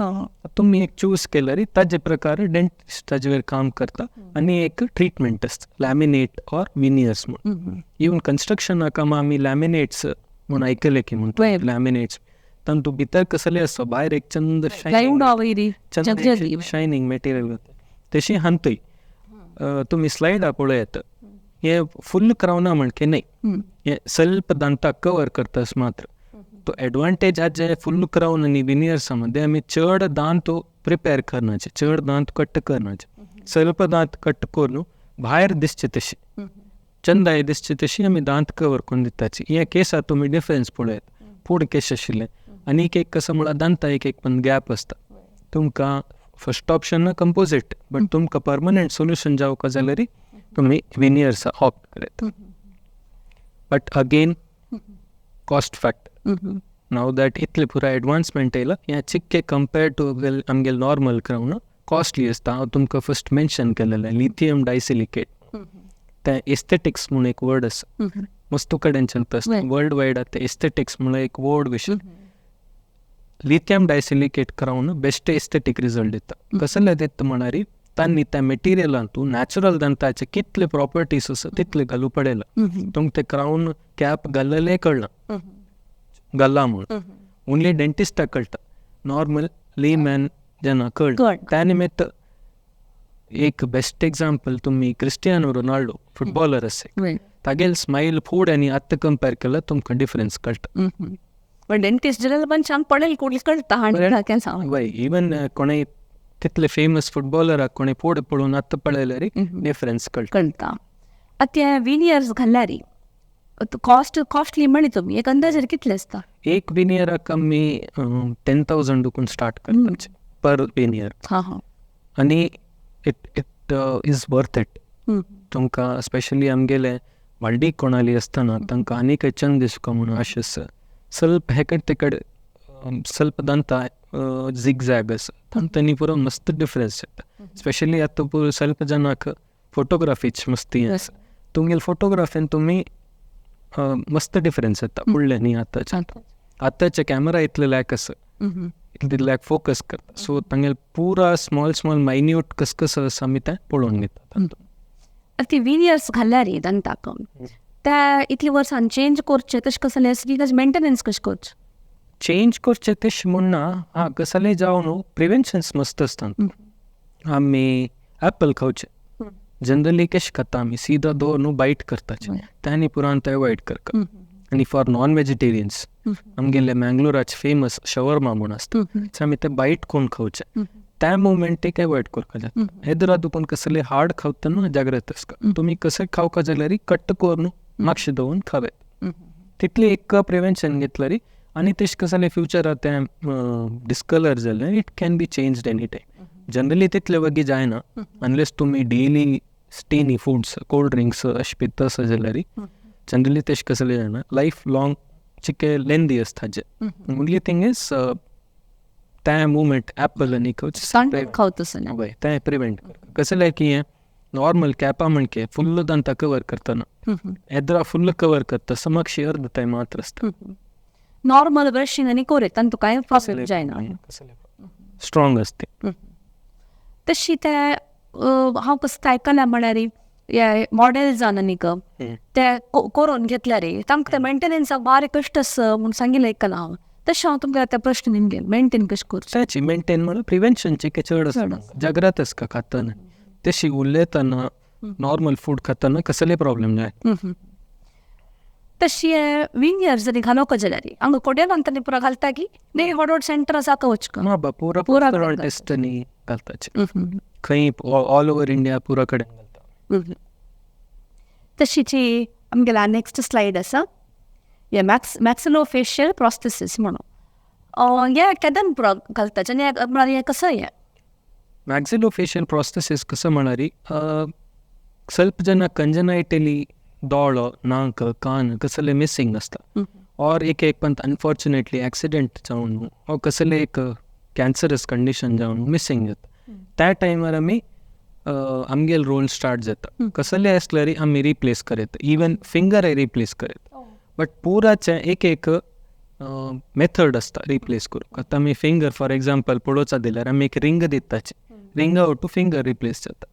S2: तुमी एक चूज केल्यार रे ताजे प्रकार डेंटिस्ट ताजे वयर काम करता आनी एक ट्रिटमेंट आसता लॅमिनेट ऑर विनियर्स म्हूण. इवन कन्स्ट्रक्शनाक आमी लॅमिनेट्स म्हूण आयकलें की म्हणटा, लॅमिनेट्स तातूंत भितर कसले आसता भायर एक चंद शायनींग मटेरियल जाता, तशी हांतूय तुमी स्लायडां पळयात, हे फुल क्रावना म्हणके न्हय, हे ಸ್ವಲ್ಪ दांताक कवर करता मात्र. तो एडवांटेज हाजे फुल क्रावन आनी विनियर्सा मध्ये आमी चड दांत प्रिपेर करनाचे, चड दांत कट करनाचे, ಸ್ವಲ್ಪ दांत कट करून भायर दिसचे तशे चंदाय दिसचे तशी आमी दांत कवर करून दिताची. हे केसात तुमी डिफरन्स पळयात, फूड केस आशिल्ले आनी एक एक कसो म्हळ्यार दांता एक एक पण गॅप आसता. तुमकां फर्स्ट ऑप्शन कंपोजीट, बट तुमकां परमनंट सोल्युशन जावका जाल्यार तुमी विनियर्स ऑप्ट करत. But again cost factor, now that इतले पुरा एडवान्समेंट येयला, हें चिक्के कंपेर्ड टू आमगेले नॉर्मल क्रावन कॉस्टली आसता. हांव तुमकां फर्स्ट मेन्शन केलेलें लिथियम डायसिलिकेट, तें एस्थेटिक्स म्हूण एक वर्ड आसा, मस्त कडेन चलता आसता वर्ल्ड वायड. आतां एस्थेटिक्स म्हळ्यार एक वर्ड विशय. Lithium disilicate crown best aesthetic result दिता. कसले दिता म्हळ्यार तांणी त्या मटेरियलांतू नॅचरल दांताचे कितले प्रॉपर्टीज आसा तितले घालूं पडयला. तुमकां ते क्रावन कॅप घाल्लेलें कळना घाल्ला म्हूण, ओन्ली डेंटिस्टाक कळटा, नॉर्मल लेमॅन जेन्ना कळटा. त्या निमित्त एक बेस्ट एग्जाम्पल तुमी क्रिस्टियानो रोनाल्डो फुटबॉलर आसा, तागेल स्मायल फूड आनी आतां कंपेर केल्यार तुमकां डिफरन्स कळटा.
S1: पण डेंटिस्ट जाल्यार मनशांक पळयल कोण कळटा.
S2: वय, इवन कोणें तितले फेमस फुटबॉलराक कोणें फूड पळोवन आतां पळयल्यार डिफरन्स
S1: कळटा. आतां विनियर्स घाल्यार कॉस्ट कॉस्टली म्हळी तुमी, एक अंदाजे कितले आसता?
S2: एक विनियराक आमी 10,000 देखून स्टार्ट करपाचे पर विनियर, आनी it it is worth it. तुमकां स्पेशली आमगेले व्हडली कोणाली आसतना तांकां आनीक चंद दिसका म्हणून अशें आसा, ಸ್ವಲ್ಪ हेकड तेकड ಸ್ವಲ್ಪ ದಂತ ಜಿಗ್ ಜ್ಯಾಗ್ आसा, तांणी पुरो मस्त डिफरन्स येता. स्पेशली आतां पुरो ಸ್ವಲ್ಪ जनाक फोटोग्राफीच मस्ती आसा, तुमगेले फोटोग्राफीन तुमी मस्त डिफरन्स येता फुडले न्ही आतांचे. आतांचे कॅमेरा इतले लॅक आसा, इतले लॅक फोकस करता, सो तांगेले पुरा स्मॉल स्मॉल मायन्यूट कस कसो आसा आमी तें पळोवन घेता.
S1: ती विनियर्स घाल्यार रे दंताक त्या इतली वर्सान चेंज करचें तशें कसलें आसा की ताजें मेंटेनन्स कशें करचें?
S2: चेंज करचें तशें म्हण ना, आं कसलें जावं न्हू प्रिवेन्शन्स मस्त आसता. आमी एप्पल खावचें, जनरली कशें खाता आमी सीधा दवर न्हू बायट करताचे, तांणी पुरान ते एवॉयड करता. आनी फॉर नॉन वेजिटेरियन्स आमगेले मँगलोराचे फेमस शवर्मा म्हूण आसता, सो आमी ते बायट करून खावचे, त्या मुवमेंटीक एवॉयड करपा जाता. हेदरा दुकून कसले हार्ड खावतना जाग्रत आसता, तुमी कशें खावका जाल्यार कट्ट करून मातशें दवरून खावे, तितली एक प्रिवेन्शन घेतल्यार आनी तशें कसलें फ्युचराक तें डिस्कलर जालें it can be changed any time. Generally तितले वगी जायना अनलेस तुमी daily stainy foods cold drinks अशें पिता आसा जाल्यार जनरली तशें कसलें जायना, लायफ लॉंग चिके लेंदी आसता ताजें. ओन्ली थींग is तें मुवमेंट एप्पल आनी
S1: खावता
S2: वय तें प्रिवेंट कसलें की हें नॉर्मल कॅपा म्हणके फुल्ल दांतां कवर करतना एदरा फुल्ल कवर करता समक्ष अर्द ते मात्र आसता.
S1: नॉर्मल ब्रशिंग आनी कोरे तांतू कांय प्रॉब्लेम जायना,
S2: स्ट्रॉंग आसता.
S1: तशी ते हांव कसं आयकलां म्हळ्यार हे मॉडेल जावन न्ही ग ते करून घेतल्यार तांकां ते मेंटेनन्साक बारीक कश्ट आसा म्हूण सांगिल्लें आयकलां हांव. तशें हांव तुमकां आतां प्रश्न निमगेन मेंटेन कशें करचें?
S2: तेची मेंटेन म्हणल्यार प्रिवेन्शनचे चड आसता, जाग्रत आसता खातना, तशी उलयतना नॉर्मल फूड खातना कसले प्रॉब्लेम जाय.
S1: तशी विनियर जरी घालोवका जाल्यार हांगा कोड्यान तांणी पुरा घालता की न्ही व्हड व्हड सेंटर आसा वचका
S2: ना बा पुरा पुरा टेस्टांनी घालताचे खंय ऑल ओवर इंडिया पुरा कडेन घालता.
S1: तशीची आमगेला नेक्स्ट स्लायड आसा हे मॅक्सिलोफेशियल प्रोस्थेसीस म्हणून हे केदन पुरा घालता आनी म्हळ्यार हें कसं हें
S2: मॅक्सिलोफेशियल प्रोस्थेसीस कसं म्हळ्यार ಸ್ವಲ್ಪ ಜನ ಕಂಜನೈಟಲಿ दोळो नाक कान कसले मिसिंग आसता ऑर एक एक पंत अनफॉर्चुनेटली एक्सिडेंट जावन ऑर कसले एक कॅन्सरस कंडिशन जावन मिसिंग जाता, त्या टायमार आमी आमगेल रोल स्टार्ट जाता. कसले आसल्यार आमी रिप्लेस करता, इवन फिंगरय रिप्लेस करता, बट पुराचें एक एक मेथड आसता रिप्लेस करूंक. आतां आमी फिंगर फॉर एग्जाम्पल पळोवचा दिल्यार आमी एक रिंग दिताचे, रिंगा टू फिंगर रिप्लेस जाता.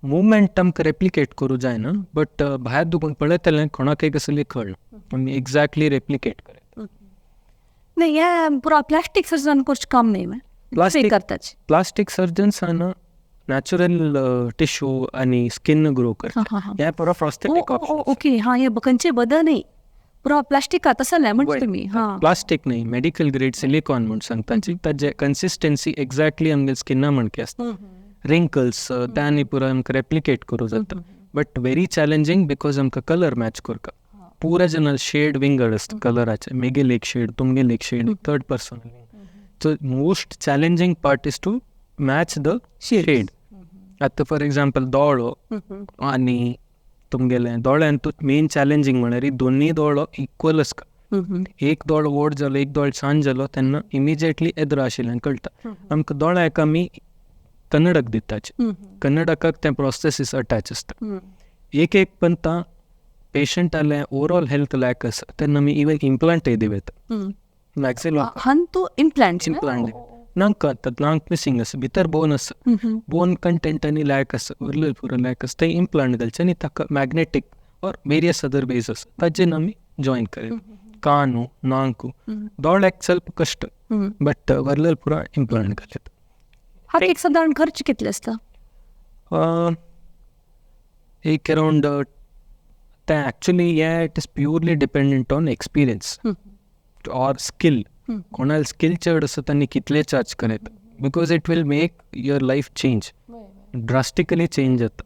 S2: मुवमेंट आमकां रेप्लिकेट करूं जायना, बट भायर दुखून पळयतलें कोणाकय कसली कळना आमी एक्झॅक्टली रेप्लिकेट करता.
S1: न्ही हें पुरा प्लास्टीक सर्जन करचें काम न्ही, प्लास्टीक करताचे
S2: प्लास्टीक सर्जन्सान नॅचरल टिश्यू आनी स्किन ग्रो करता, हें पुरो प्रोस्थेटीक ऑप्शन.
S1: ओके हां, हें खंयचें बदल न्ही, पुरो प्लास्टिका तसलें म्हणटा तुमी. हां
S2: प्लास्टीक न्ही, मेडिकल ग्रेड सिलिकॉन म्हूण सांगता, ताजे कन्सिस्टन्सी एक्झॅक्टली आमगे स्किना म्हणके आसता, रिंकल्स तांणी पुरो आमकां रेप्लिकेट करूं जाता, बट व्हेरी चॅलेंजींग because आमकां कलर मॅच करता. पुरा जनाल शेड विंगड आसता कलराचे, मेगेल एक शेड तुमगेल एक shade, third person. So most challenging part is to match the shade. आतां फॉर एग्जाम्पल दोळो आनी तुमगेलें दोळ्यान तूं मेन चॅलेंजींग म्हळ्यार दोनूय दोळो इक्वल आसता. एक दोळो व्हड जालो एक दोळो सान जालो तेन्ना इमिजिएटली एद्रो आशिल्ल्यान कळटा. आमकां दोळ्याक आमी कन्नडक दिताचे, कन्नडकाक तें प्रोस्थेसीस अटॅच आसता. एक एक पंता पेशंटालें ओवरऑल हेल्थ लॅक आसा तेन्ना आमी इवन इम्प्लांटय दिवं येता. मॅक्सिलो
S1: हांतू इम्प्लांट
S2: इम्प्लांट नाक नाक मिसिंग आसा, भितर बोन आसा, बोन कंटेंट आनी लॅक आसा, उरलें पुरो लॅक आसा, तें इम्प्लांट घालचें आनी ताका magnetic or various other ways आसा ताजेन आमी जॉयन करप. कानू नाकू दोळ्याक ಸ್ವಲ್ಪ कश्ट, बट वरलें पुरो इम्प्लांट घालता.
S1: हाका एक सादारण खर्च कितले आसता?
S2: एक अरावंड तें एक्चुली हें it is purely dependent on experience or skill. कोणाल स्किल चड आसा तांणी कितले चार्ज करत, because it will make your life change, drastically change जाता.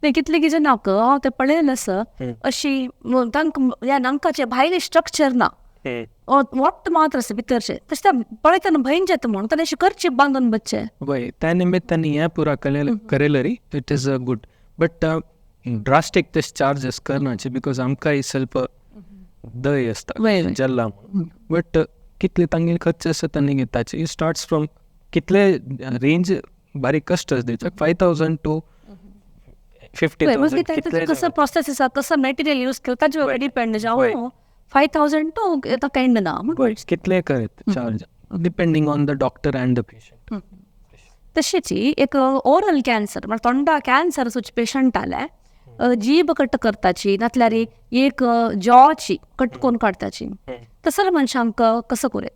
S1: न्ही कितले कितें नाका हांव तें पळयलें आसा अशी तांकां ह्या नांकाचें भायलें स्ट्रक्चर ना, वट्ट मात्र आसा भितरचें, तशें तें पळयतना भंय जाता म्हणून ताणें अशें करचें बांदून बसचें.
S2: वय त्या निमित्तान हें पुरा केलें it is a good, but drastic तशे चार्जीस करनाचे because आमकांय ಸ್ವಲ್ಪ दय आसता जल्ला म्हणून, बट कितले तांगेले खर्च आसा तांणी घेताचे. It starts from कितले रेंज बारीक कश्ट आसा दिवच्याक 5,000 टू 50,000.
S1: कसो प्रोसेस आसा, कसो मटेरियल यूज करता ताजेर डिपेंड जावन 5,000 टू येता कांय ना.
S2: कितले करत charge depending on the doctor and the patient.
S1: तशेंच एक ओरल कॅन्सर म्हळ्यार तोंडा कॅन्सर सुच पेशंट आले जीब कट करताची नातल्यार एक जॉची कट करून काडताची तसले मनशांक कसो करूं?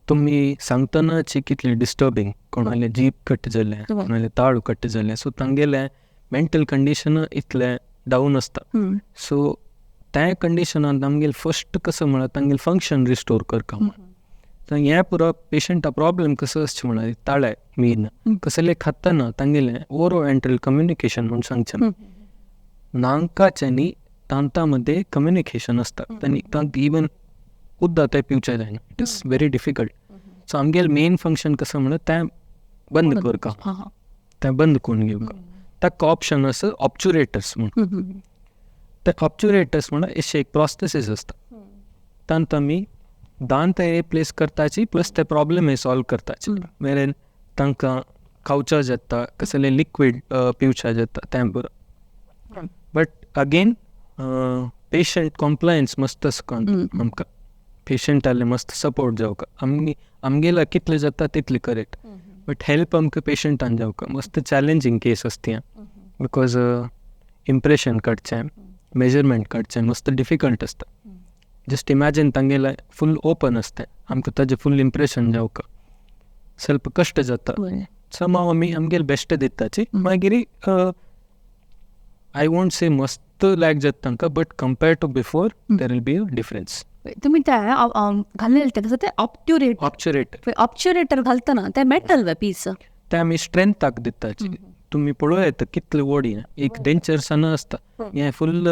S2: तुमी सांगतनाची कितले डिस्टर्बिंग, कोणाले जीब कट जालें, कोणाले ताळू कट जालें, सो तांगेलें मेंटल कंडिशन इतलें डावन आसता. सो त्या कंडिशनान आमगेले फर्स्ट कसो म्हळ्यार तांगेले फंक्शन रिस्टोर करता म्हण. हें पुरो पेशंटा प्रॉब्लम कसो आसचें म्हळ्यार ताळे मेन कसले खातना तांगेलें ओरो एंट्रल कम्युनिकेशन म्हूण सांगचें नांकाचें न्ही दांता मदें कम्युनिकेशन आसता आनी तांकां इवन उदक तें पिवचें जायना, it is very difficult. So आमगेलें मेन फंक्शन कसो म्हळ्यार तें बंद करता, तें बंद करून घेवका. ताका ऑप्शन आसा ऑब्च्युरेटर्स म्हूण. ते ऑब्च्युरेटर्स म्हळ्यार अशें एक प्रोस्थेसीस आसता, तांत आमी दांत रिप्लेस करताची प्लस ते प्रॉब्लम सॉल्व करताची. मेरेन तांकां खावच्या जाता, कसलें लिक्वीड पिवच्या जाता तें बरो. बट अगेन पेशंट कॉम्प्लायन्स मस्त आसता, आमकां पेशंटाले मस्त सपोर्ट जावका, आमी आमगेला कितले जाता तितले करेक्ट, बट हेल्प आमकां पेशंटान जावका. मस्त चॅलेंजींग केस आसता because impression काडचें, मेजरमेंट काडचें मस्त डिफिकल्ट आसता. जस्ट इमॅजीन तांगेलें फूल ओपन आसता, आमकां ताजें फूल इम्प्रेशन जावका स्वल्प कश्ट जाता. समहाव आमी आमगेले बेस्ट दिताची. मागीर I won't से मस्त लायक जाता तांकां, but compare to before there will be a difference.
S1: तुमी ते घाललेले ते कसं ते ऑब्ट्युरेटर,
S2: ऑब्च्युरेटर
S1: ऑब्च्युरेटर घालतना ते मेटल वे पीस
S2: ते आमी स्ट्रेंथाक दिताची. तुमी पळोवं येता कितले व्हड हें एक डेंचर्सान आसता, हें फूल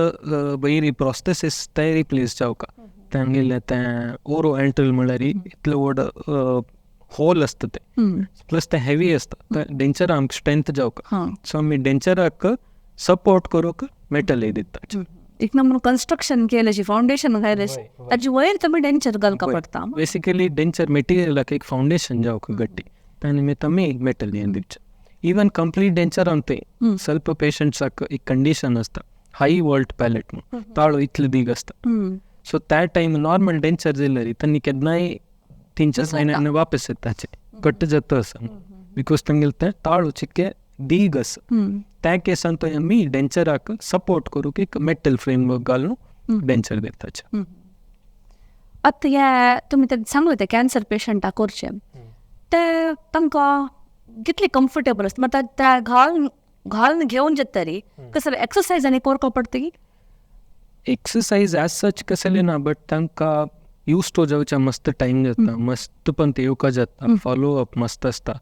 S2: बरी प्रोस्थेसीस तें रिप्लेस जावका. तांगेलें तें ओरो एंट्रल म्हळ्यार इतलें व्हड होल आसता तें, प्लस तें हेवी आसता, तें डेंचर आमकां स्ट्रेंथ जावका. सो आमी डेंचराक सपोर्ट करूंक मेटल दिता.
S1: एक नंबर कन्स्ट्रक्शन केलें, फावंडेशन घायलें, ताजे वयर तुमी डेंचर घालका पडटा.
S2: बेसिकली डेंचर मटेरियलाक एक फावंडेशन जावका गट्टी, त्या निमित्त आमी मेटल हें दिवचें. इवन कंप्लीट डेंचर आमते ಸ್ವಲ್ಪ पेशंट्साक एक कंडिशन आसता हाय वॉल्ट पॅलेट म्हूण, ताळो इतले दीग आसता. सो त्या टायम नॉर्मल डेंचर जाल्यार तांणी केन्नाय 3-4 म्हयन्यांनी वापस येताचे कट्ट जाता आसा, because तांगेले तें ताळो चिक्के दीग आसा. त्या केसान तो आमी डेंचराक सपोर्ट करूंक एक मेटल फ्रेमवर्क घालून डेंचर दिताचे.
S1: आतां हे तुमी ते सांगले ते कॅन्सर पेशंटाक करचें ते तांकां कितले कम्फर्टेबल आसता, म्हळ्यार त्या घालून घालून घेवन जाता रे कसले एक्सरसायज आनी करपा पडटा?
S2: एक्सरसायज एज सच कसले ना, बट तांकां यूज टू जावच्या मस्त टायम जाता, मस्त पण ते येवका जाता, फॉलो अप मस्त आसता.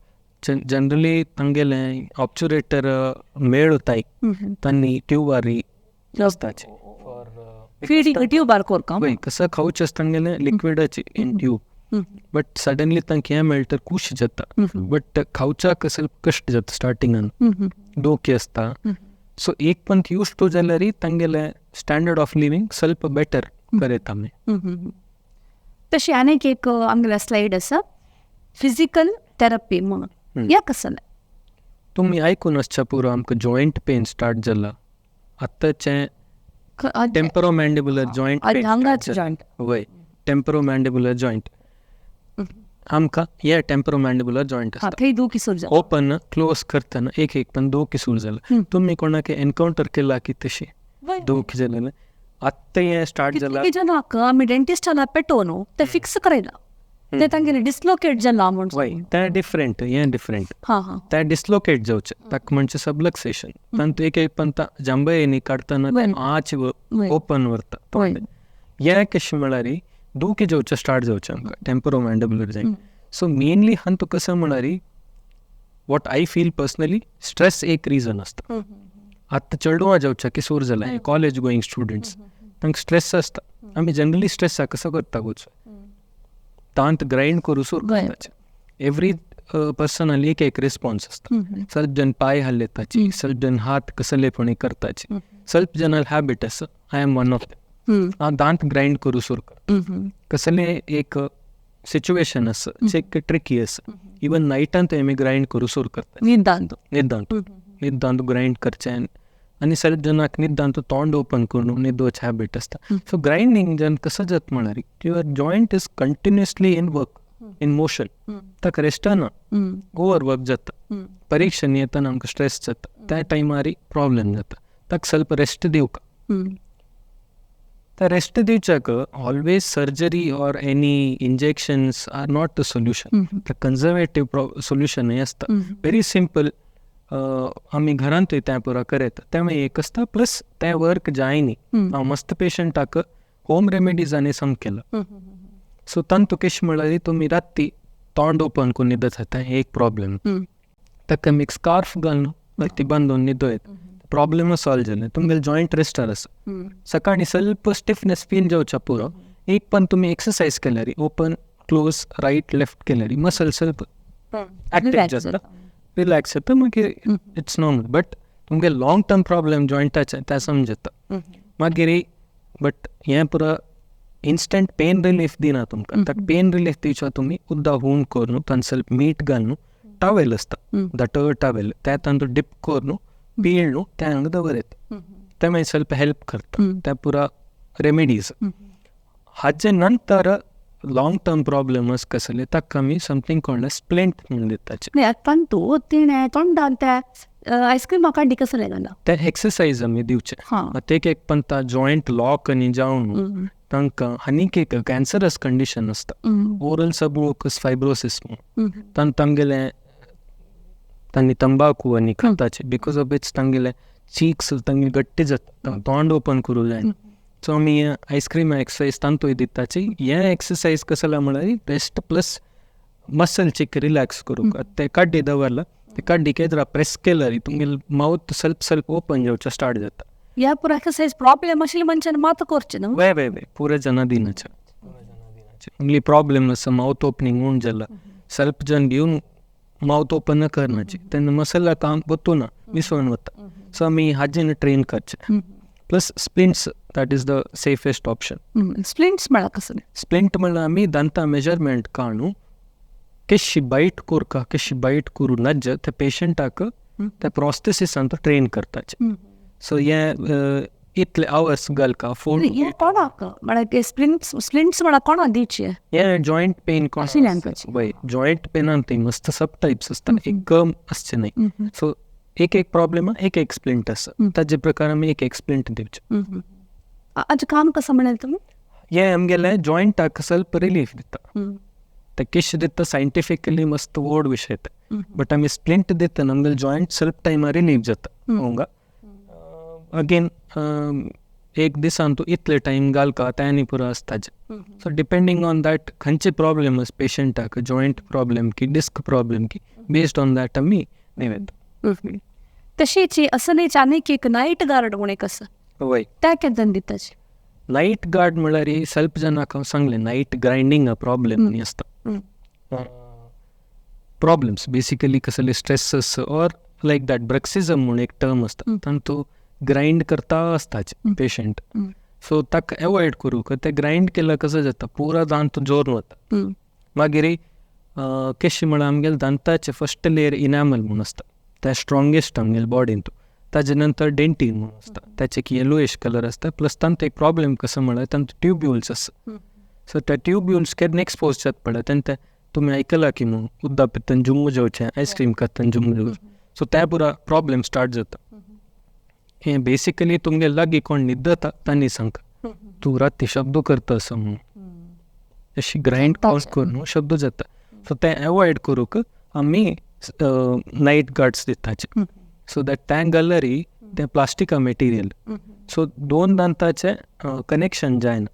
S2: जनरली तांगेलें ऑब्च्युरेटर मेळताय तांणी ट्युबारी आसताचे
S1: फिडींग ट्युबार करका
S2: कसं खावचें आसता तांगेलें लिक्विडाची इन ट्यूब, बट सडनली तांकां हें मेळटा खूश जाता, बट खावच्याक ಸ್ವಲ್ಪ कश्ट जाता स्टार्टिंगान, दोखे आसता. सो एक पण यूज टू जाल्यार तांगेलें स्टँडर्ड ऑफ लिवींग ಸ್ವಲ್ಪ बेटर करयता आमी.
S1: तशी आनीक एक आमगेले स्लायड आसा फिजिकल थेरपी म्हणून, ह्या कसलें
S2: तुमी आयकून आसच्या पुरो आमकां जॉयंट पेन स्टार्ट जाला आतांचें टेम्परोमॅन्डिब्युलर जॉयंट
S1: जॉयंट,
S2: वय टेम्परोमॅन्डिब्युलर जॉयंट आमकां हे टेम्परोमॅन्डिब्युलर जॉयंट आसता,
S1: थंय दुखी सुरू जाता,
S2: ओपन क्लोज करतना एक एक पण दुखी सुरू जाला. तुमी कोणाक एनकावंटर केला की तशी दुखी जालें आत्तां हें स्टार्ट जाला?
S1: जनाक आमी डेंटिस्टाला पेटोवन ते फिक्स करयला, ते तांगेले डिस्लोकेट जाला म्हूण.
S2: वय तें डिफरंट, हें डिफरंट. तें डिस्लोकेट जावचें ताका म्हणचें सबलक्सेशन. तांतूं एक एक पण जांबय काडटना आच ओपन व्हरता. हें कशें म्हळ्यार दुखी जावचें स्टार्ट जावचें आमकां टेम्परोमॅन्डिब्युलर जॉयंट. सो मेनली हांतू कसो म्हळ्यार what I feel personally stress एक रिजन आसता. आतां चेडवां जावचें किसोर जालां कॉलेज गोईंग स्टुडंट्स तांकां स्ट्रेस आसता. आमी जनरली स्ट्रेसाक कसो करता गोचो दांत ग्रायंड करूं सुरू करताचे. एवरी पर्सनाली एक एक रिस्पॉन्स आसता. ಸ್ವಲ್ಪ जन पांय हालयताची, ಸ್ವಲ್ಪ जन हात कसलेपणी करताची, ಸ್ವಲ್ಪ जन हॅबिट आसा, I am one of them, हांव दांत ग्रायंड करूं सुरू करता. कसले एक सिच्युएशन आसा जे एक ट्रिकी आसा, इवन नायटान ते आमी ग्रायंड करूं सुरू करता
S1: निदांत
S2: निदांत. निद्दांत ग्रायंड करचें आनी सेल्फ जनाक निद्दांत तोंड ओपन करून न्हिदोवचें हॅबिट आसता. सो ग्रायंडींग जन कसो जाता म्हळ्यार your joint is continuously in work, in motion, ताका रेस्ट ना, ओवर वर्क जाता. परिक्षण येतना आमकां स्ट्रेस जाता, त्या टायमार प्रॉब्लेम जाता. ताका ಸ್ವಲ್ಪ रेस्ट दिवका. त्या rest दिवच्याक always surgery or any injections are not the solution. The conservative सोल्युशनूय आसता, व्हेरी सिंपल. आमी घरांतूय तें पुरो करयता, तें मागीर एक आसता. प्लस तें वर्क जायनी. हांव मस्त पेशंटाक होम रेमेडीजांनी सामकेलां. सो तांतू कशें म्हळ्यार तुमी राती तोंड ओपन करून न्हिदत तें एक प्रॉब्लेम. ताका आमी एक स्कार्फ घालून राती बांदून न्हिदो येता, प्रॉब्लेम सॉल्व जालें. तुमगेलें जॉयंट रेस्टार आसा. सकाळीं ಸ್ವಲ್ಪ स्टिफनेस फील जावच्या पुरो, एक पण तुमी एक्सरसायज केल्यार ओपन क्लोज रायट लेफ्ट केल्यार मसल ಸ್ವಲ್ಪ एक्टिव जाता, रिलॅक्स जाता, मागीर it's normal. But तुमगे लॉंग टर्म प्रॉब्लेम जॉयंटाचे तें समजता मागीर. बट हें पुरो इन्स्टंट पेन रिलीफ दिना तुमकां. ताका पेन रिलीफ दिवच्या तुमी उदक हून करून तांकां ಸ್ವಲ್ಪ मीठ घालून टावेल आसता, दाटो टावेल, तें तांतूत डिप करून पिळ्ळू तें हांगा दवरता, तें मागीर ಸ್ವಲ್ಪ हेल्प करता. तें पुरा रेमेडीज. हाजे नंतर लॉंग टर्म प्रॉब्लेम आसा कसले, ताका आमी समथींग कॉल्ड स्प्लिंट म्हणून दिताचे.
S1: तांतू तिणें तोंडान ते आयस्क्रीम काडली कसलें घाला
S2: ते एक्सरसायज आमी दिवचे. एक एक पण जॉयंट लॉक आनी जावन तांकां आनीक एक कॅन्सरस कंडिशन आसता, ओरल सबम्युकस फायब्रोसिस म्हणून. तांकां तांगेलें तांणी तंबाकू आनी खाताचे because of which तांगेले चीक्स तांगे गट्टे जाता, तोंड ओपन करूं जायना. सो आमी आयस्क्रीम एक्सरसायज तांतूय दिताची. हे एक्सरसायज कसला म्हळ्यार रेस्ट प्लस मसल चीक रिलॅक्स करूंक. ते काड्डी दवरला, ते काड्डी केदरा प्रेस केल्यार तुमगेले मावथ सेल्फ सेल्फ ओपन जावचें स्टार्ट जाता.
S1: ह्या पुरो एक्सरसायज प्रॉब्लेम आशिल्ले मनशान मात करचें न्हू.
S2: वे वे वे पुरे जाणां दिनाचे. तुमगेली प्रॉब्लेम आसा मावथ ओपनींग उण जाला, सेल्फ जन घेवन मावथ ओपन करनाची, तेन्ना मसला काम वतूना विसरून वता. सो आमी हाजेन ट्रेन करचें. Plus splints, that is the safest option.
S1: Splints म्हळ्यार कसलें?
S2: स्प्लिंट म्हळ्यार आमी दांतां मेजरमेंट काडून केशी बायट कोरका केशी बायट करूं नज्ज त्या पेशंटाक त्या प्रोस्थेसिसान तो ट्रेन करताचे. सो हें इतले आवर्स घालका 4
S1: हें कोणाक म्हळ्यार स्प्लिंट्स स्प्लिंट्स म्हळ्यार कोणाक दिवचें?
S2: हें जॉयंट पेन कोण वय, जॉयंट पेनान थंय मस्त सब टायप्स आसता, एक गम आसचें न्हय. सो एक एक प्रॉब्लेम एक एक स्प्लिंट आसा, ताजे प्रकार आमी एक एक स्प्लिंट दिवचें.
S1: आतां काम कसो म्हणलें तुमी?
S2: हें आमगेलें जॉयंटाक ಸ್ವಲ್ಪ रिलीफ दिता. ते केश दिता सायंटिफिकली मस्त व्हड विशय ते, बट आमी स्प्लिंट दिता आमगेले जॉयंट सेल्फ टायमार रिलीफ जाता. हांगा अगेन एक दिसान तूं इतले टायम घालका तें आनी पुरो आसताचें. सो डिपेंडींग ऑन that खंयचे प्रॉब्लेम आसा पेशंटाक, जॉयंट प्रॉब्लेम की डिस्क प्रॉब्लेम की, बेस्ड ऑन that आमी निवेद.
S1: तशीच असलेच आनीक एक नायट गार्ड म्हूण एक आसा,
S2: वय,
S1: त्या केन्ना दिताचे?
S2: नायट गार्ड म्हळ्यार सेल्फ जनाक हांव सांगलें नायट ग्रायंडींग प्रॉब्लेम न्ही आसता. प्रॉब्लम्स बेसिकली कसले stresses or like that bruxism म्हूण एक टर्म आसता, तांतू ग्रायंड करता आसताचे पेशंट. सो ताका एवॉयड करूंक ते ग्रायंड केल्यार कसो जाता पुरा दांत जोर वता. मागीर केशी म्हळ्यार आमगेले दांताचे फस्ट लेयर इनॅमल म्हूण आसता, ते स्ट्रोंगेस्ट आमगेले बॉडींत. ताजे नंतर डेंटीन म्हणून आसता, ताचे एक येलोइश कलर आसता. प्लस तांचो एक प्रॉब्लेम कसो म्हळ्यार तांचो ट्युब्युल्स आसा. सो त्या ट्युब्युल्स केन्ना एक्सपोज जाता पळय तेन्ना तुमी आयकलां की म्हणून उदक पितना जुम्मू जेवचें, आयस्क्रीम खातना जुम्मू जेवचें. सो त्या पुरा प्रॉब्लेम स्टार्ट जाता. हें बेसिकली तुमगे लागीं कोण न्हिदता तांणी सांगता तूं राती शब्द करता असो म्हणून, अशी ग्रायंड करून शब्द जाता. सो तें एवॉयड करूंक आमी नायट गार्ड्स दिताचे. सो that तें घाल्यार तें प्लास्टिका मटेरियल, सो दोन दांताचें कनेक्शन जायना.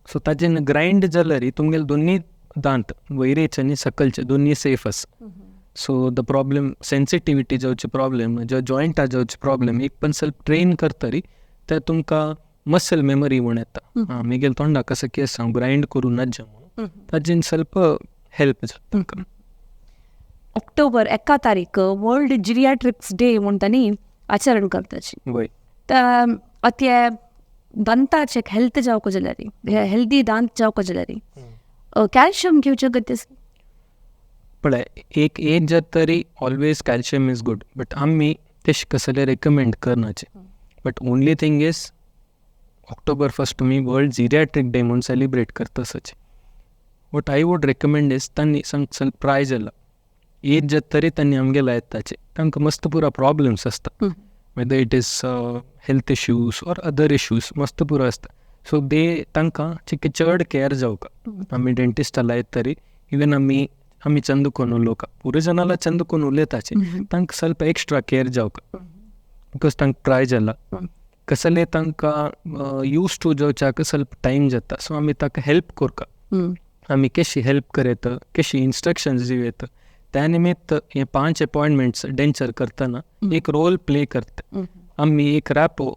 S2: सो ताजेन ग्रायंड जाल्यार तुमगेले दोनूय दांत वयरेचे आनी सकलचे दोनूय सेफ आसा. सो the problem sensitivity जावचे प्रॉब्लेम, जो जॉयंटा जावचे प्रॉब्लेम, एक पण सेल्फ ट्रेन करतरी ते तुमकां मसल मेमरी म्हूण येता. आं, म्हगेले तोंडाक कसो केस हांव ग्रायंड करूं नज्ज म्हणून, ताजेन ಸ್ವಲ್ಪ हेल्प जाता तुमकां.
S1: ऑक्टोबर 1 तारीख वर्ल्ड जिरियाट्रिक्स डे म्हूण तांणी आचरण करताची.
S2: वय,
S1: आतां दांताचे हेल्थ जावंक जाल्यार, हेल्दी दांत जावंक जाल्यार कॅल्शियम घेवचें गरजेचें.
S2: पळय एक एज जाता तरी always calcium is good, but आमी तेश कसले रेकमेंड करनाचे. But only thing is October 1 तुमी वर्ल्ड जिरियाट्रीक डे म्हूण सेलिब्रेट करता सचे. What I would recommend is तांणी सांग प्राय जाला एज जाता तरी तांणी आमगेला येताचे तांकां मस्त पुरा प्रॉब्लम्स आसता, whether it is health issues or other issues मस्त पुरो आसता. सो दे तांकां चिके चड केअर जावका. आमी डेंटिस्टा लायत तरी इवन आमी आमी चंद कोन उलोवका पुरो जनाला चंद कोन उलयताचे तांकां ಸ್ವಲ್ಪ एक्स्ट्रा केअर जावका because तांकां ट्राय जाला कसले तांकां यूज टू जावच्याक ಸ್ವಲ್ಪ टायम जाता. सो आमी ताका हेल्प करका, आमी कशी हेल्प करयत कशी इन्स्ट्रक्शन्स दिवयत. त्या निमित्त हे 5 अपॉयंटमेंट्स डेंचर करतना एक रोल प्ले करता, आमी एक रॅपो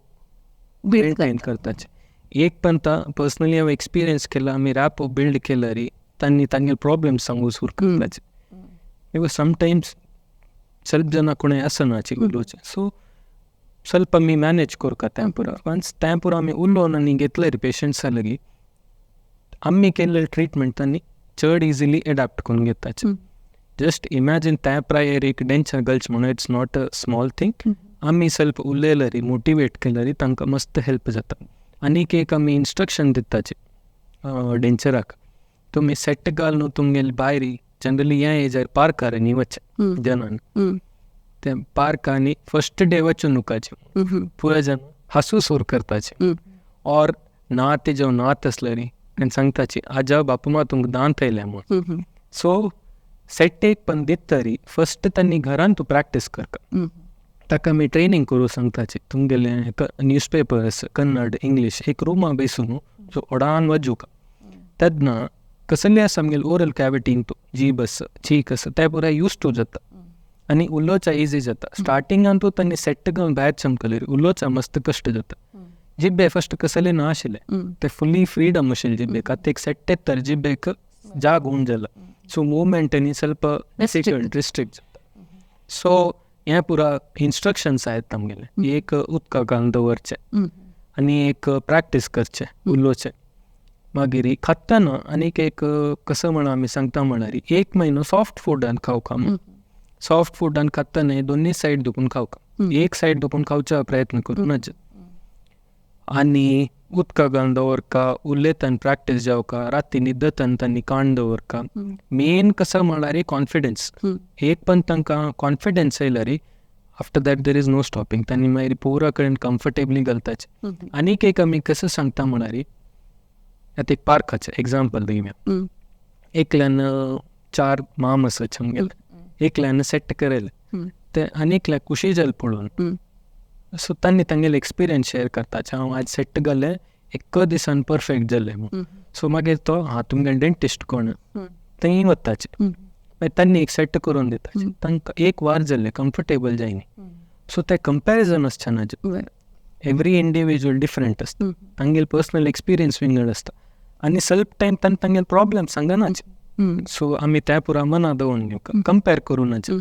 S2: मेंटेन करताचे. एक पण पर्सनली हांव एक्सपिरियन्स केला, आमी रॅपो बिल्ड केला री तांणी तांगेले प्रॉब्लम्स सांगू सुरू करताचे. Because sometimes ಸ್ವಲ್ಪ ಜನ कोणें आसनाचे उलोवचें, सो ಸ್ವಲ್ಪ आमी मॅनेज करता तें पुरो. वन्स तें पुरो आमी उलोवन आनी घेतले री पेशंट्सा लागीं आमी केल्ले ट्रिटमेंट तांणी चड इजिली एडाप्ट करून घेताचे. जस्ट इमॅजीन त्या प्रायर एक डेंचर घालचें म्हणून it's not a small thing. आमी सेल्फ उलयले री मोटिवेट केले री तांकां मस्त हेल्प जाता. आनीक एक आमी इन्स्ट्रक्शन दिताचे डेंचराक, तुमी सेट घाल न्हू तुमगेले भायर जनरली ह्या एजार पार्कार न्ही वचचें जनान, ते पार्कांनी फर्स्ट डे वचूं नुकाचें, पुरो जन हांसू सुरू करताचे ऑर ना ते जेव नात आसले न्ही आनी सांगताची आजा बापू मा तुमकां दांत येयले म्हूण. सो सेट एक पण दित तरी फर्स्ट तांणी घरान तूं प्रॅक्टीस करता, ताका आमी ट्रेनींग करूं सांगताची. तुमगेले न्यूज पेपर्स कन्नड इंग्लीश एक रुमा बेसून सो व्हडान वाजूका तेन्ना कसले आसा आमगेले ओरल कॅविटीन तूं जीब आसा चीक आसा ते पुराय यूज टू जाता आनी उलोवचा इजी जाता. स्टार्टिंगान तूं तांणी सेट घालून भायर चमकले उलोवचा मस्त कश्ट जाता. जिब्बे फर्स्ट कसले ना आशिल्ले ते फुल्ली फ्रीडम आशिल्ले जिब्बेक, आतां एक सेट येता जिब्बेक जाग उण जाला, सो मुवमेंट आनी ಸ್ವಲ್ಪ डिफिकल्ट रिस्ट्रिक्ट जाता. सो हें पुरा इन्स्ट्रक्शन्स आहेत आमगेले, एक उदका घालून दवरचें आनी एक प्रॅक्टीस करचें उलोवचें. मागीर खातना आनीक एक कसो म्हण आमी सांगता म्हळ्यार एक म्हयनो सॉफ्ट फुडान खावका म्हूण. सॉफ्ट फुडान खातना दोनूय सायड दुखून खावका, एक सायड दुखून खावचा प्रयत्न करूं नाचे. आनी उदका घालून दवरका, उलयतान प्रॅक्टीस जावका, राती न्हिदतान तांणी कान दवरका. मेन कसो म्हळ्यार कॉन्फिडन्स, एक पण तांकां कॉन्फिडन्स येयलो री after that there is no stopping. तांणी मागीर पुरा कडेन कम्फर्टेबली घालताचे. आनीक एक आमी कसो सांगता म्हळ्यार आतां एक पार्काचें एग्जाम्पल दिवया, एकल्यान 4 माम आसा आमगेले, एकल्यान सेट करयलें ते आनी एकल्याक खुशी जाल पळोवन, सो तांणी तांगेले एक्सपिरियन्स शेयर करताचे, हांव आज सेट घालें एका दिसान परफेक्ट जालें म्हूण. सो मागीर तो हा तुमगेले डेंटिस्ट कोण थंय वताचे, मागीर तांणी एक सेट करून दिताचे, तांकां एक वार जालें कम्फर्टेबल जायनी. सो ते कंपॅरिजन आसचें ना, एवरी इंडिविज्युअल डिफरंट आसता, तांगेले पर्सनल एक्सपिरियन्स विंगड आसता आनी सेल्फ टायम तांणी तांगेले प्रॉब्लम सांगनाचे. सो आमी त्या पुरा मना दवरून घेवका, कंपेर करूं नाचे.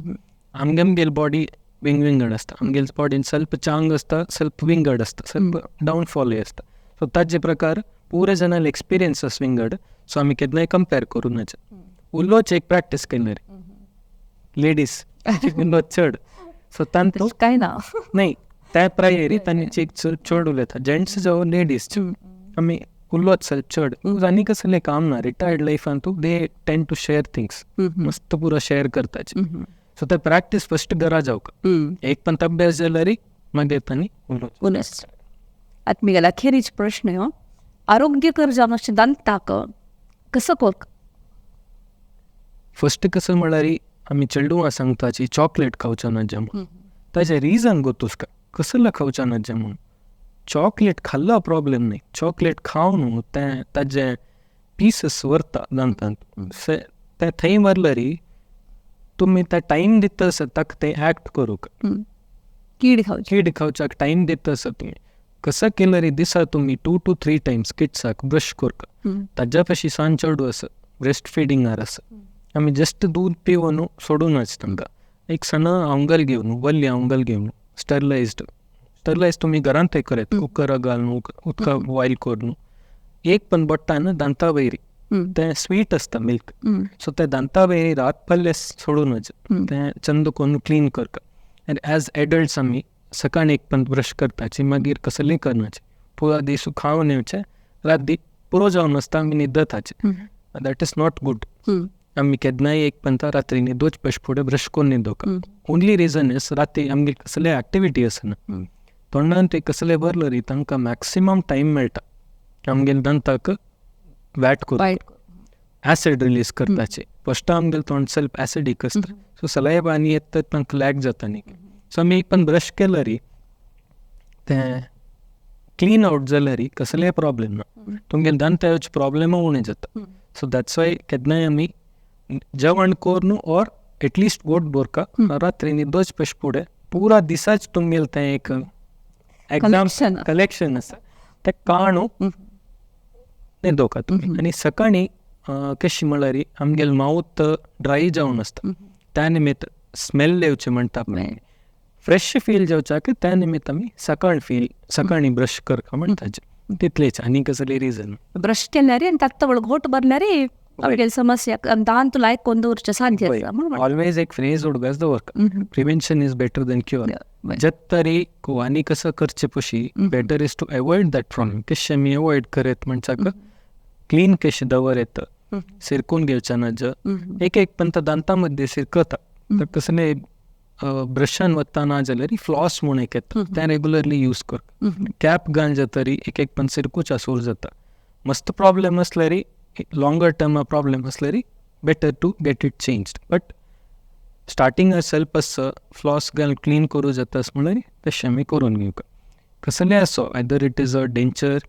S2: आमगे आमगेले बॉडी विंगड आसता, आमगेले बॉडीन सेल्फ चांग आसता, सेल्फ विंगड आसता, सेल्फ डावनफॉलूय आसता. सो ताजे प्रकार पुरे जाणाले एक्सपिरियन्स विंगड, सो आमी केन्नाय कंपेर करूं नाचे. उलोवचें एक प्रॅक्टीस केली रे लेडीज उलोवप चड, सो तांतूं
S1: काय ना
S2: न्ही त्या प्रायरी तांणी एक चड उलयता, जेंट्स जावं लेडीज आमी उलोवप सेल्फ चड. आनी कसलें काम ना रिटायर्ड लायफान तूं they tend to share things, मस्त पुरो शेयर करताचे. सो ते प्रॅक्टीस फर्स्ट घरा जावका, एक पण अभ्यास जाल्यार मागीर तांणी उलोवचें.
S1: आतां म्हगेलो अखेरीच प्रश्न हो, आरोग्यकर जावन अशें दांताक कसो कोरक?
S2: फर्स्ट कसो म्हळ्यार आमी चेडवां सांगताची चॉकलेट खावचो ना म्हूण, ताजें रिजन गोतुसका कसला खावचो ना म्हूण. चॉकलेट खाल्लो प्रॉब्लम न्ही, चॉकलेट खावन तें ताजें पिसस व्हरता दांतांत, तें थंय व्हरलें री तुमी ते टायम दिता आसत ताका तें एक्ट करूंक,
S1: कीड खावची,
S2: कीड खावच्याक टायम दिता आसत तुमी. कसो केल्यार दिसा तुमी 2 to 3 times किड्साक ब्रश करता, ताज्या पशी सान चेडूं आसा ब्रेस्ट फिडिंगार आसा, आमी जस्ट दूद पिवन सोडूं नाच तांकां, एक सण आंगल घेवन वल्ली आंगल घेवन स्टरलायज्ड, स्टरलायज तुमी घरांत करत कुकरा घालून उदका बॉयल करून एक पण बट्टान दांता वयरी तें स्वीट आसता मिल्क, सो ते दांता वयर रात पल्ले सोडूं नज, तें चंद करून क्लीन करता. आनी एज एडल्ट्स आमी सकाळी एक पण ब्रश करताची, मागीर कसलें करनाचे, पुरा दीस खावन येवचें, रात दी पुरो जावन आसता आमी न्हिदताचे, that is not good. आमी केन्नाय एक पंता रात्री न्हिदोच पश फुडें ब्रश करून न्हिदोका. ओनली रिजन is राती आमगे कसले एक्टिविटी आसना, तोंडान ते कसले भरलो री तांकां मॅक्सिमम टायम मेळटा आमगेले दंताक वॅट करून ऍसिड रिलीज करताचे. फस्ट आमगेले तोंड सेल्फ ऍसिडीक आसता, सो सलायब आनी येता तांकां लॅक जाता न्ही. सो आमी एक पण ब्रश केलं री तें क्लीन आउट जाल्यार री कसलेय प्रॉब्लेम ना, तुमगेले दंत येवचे प्रॉब्लेम उणें जाता. सो that's why केन्नाय आमी जेवण करून ऑर एटलिस्ट गोट बोरका रात्री न्हिदोच पश फुडें पुरा दिसाच तुमगेलें तें एक एक्झाम कलेक्शन आसा तें काणू न्हिदोका तुमी. आनी सकाळीं कशी म्हळ्यार आमगेले मावथ ड्राय जावन आसता, त्या निमित्त स्मेल येवचें म्हणटा, फ्रेश फील जावच्याक त्या निमित्त आमी सकाळ फील सकाळीं ब्रश करता म्हणटाचे, तितलेच आनी कसले रिजन.
S1: ब्रश केल्यार आनी तात्ता घोट भरल्यार आमगेले समस्या दांत लायक कोन्न दवरचें साध्य आसा.
S2: ऑलवेज एक फ्रेज उडगास दवरता, prevention is better than cure. जत तरी आनी कसं करचे पशी better is to avoid that problem. कशें आमी एवॉयड करत म्हणच्याक क्लीन कशें दवर येता, सिरकून घेवचें ना, ज एक एक पण दांता मध्ये सिरकता तर कसले ब्रशान वता ना जाल्यार फ्लॉस म्हूण एक येता तें रेगुलरली यूज कर. कॅप घाल जातरी एक एक पण सिरकूच आसूर जाता. मस्त प्रॉब्लेम आसल्यार लॉंगर टर्म प्रॉब्लेम आसल्यार better to get it changed, but starting self आसा फ्लॉस घाल क्लीन करूं जाता म्हणल्यार तशें आमी करून घेवंक. कसलें आसो either it is a denture,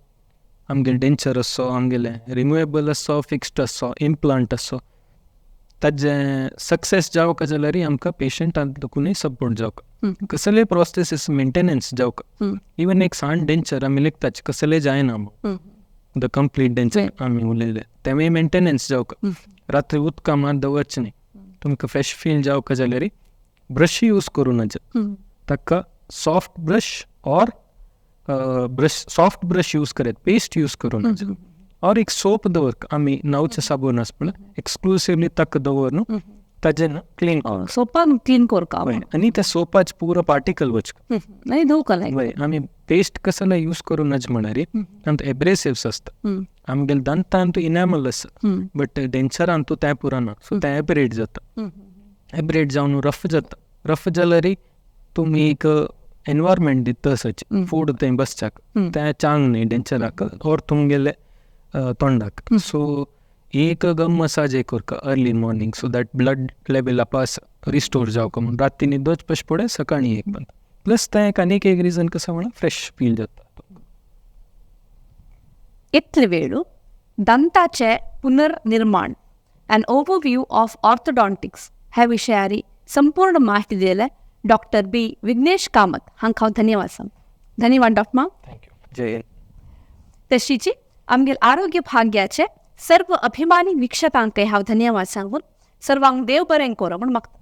S2: आमगेले डेंचर आसो, आमगेलें रिमुवेबल आसो, फिक्स्ड आसो, इम्प्लांट आसो, ताजें सक्सेस जावका जाल्यार आमकां पेशंटाक देखूनय सपोर्ट जावका. कसलेय प्रोस्थेसीस मेंटेनन्स जावका, इवन एक सान डेंचर आमी लेखताचे कसलेय जायना, the complete denture आमी उलयले तेंवूय मेंटेनन्स जावका. रात्री उदका मात दवरचें न्ही, तुमकां फ्रेश फील जावका जाल्यार ब्रश यूज करूं नज, ताका soft brush or brush soft brush use करत, पेस्ट यूज करूं नज. और एक सोप दवर, आमी नावचें साबण आसा पळय एक्सक्लुसिवली ताका दवर न्हू, ताजें क्लीन
S1: सोपान क्लीन करता
S2: आनी त्या सोपाच पुरो पार्टिकल वच
S1: नाही धुवका
S2: लायक. आमी पेस्ट कसले यूज करूं नज म्हळ्यार तांतूं एब्रेसिव्स आसता, आमगेले दंतान तूं इनॅमल आसता बट डेंचरान तूं तें पुरना, सो तें एब्रेड जाता, एब्रेड जावन रफ जाता, रफ जाल्यार तुमी एक एनवायरमेंट दिता तसोच फूड थंय बसच्याक तें चांग न्ही डेंचराक ऑर तुमगेले तोंडाक. सो एक गम मसाज एक करता early in morning so that blood level आपास restore जावका म्हूण, राती न्हिदोच पश फुडें सकाळीं एक पण प्लस तें एक आनीक एक रिजन कसो म्हणल्यार फ्रेश फील जाता.
S1: इतले वेळ दंताचे पुनर्निर्माण अन ओवरव्यू ऑफ ऑर्थोडॉन्टिक्स ह्या विशयारी संपूर्ण माहिती दिले डॉक्टर बी विघ्नेश कामत हांकां हांव धन्यवाद सांग. धन्यवाद डॉक्टर मा.
S2: Thank you. जय हिंद.
S1: तशीची आमगेले आरोग्य भाग्याचे सर्व अभिमानी वीक्षकांकय हांव धन्यवाद सांगून सर्वांक देव बरें करो म्हूण मागता.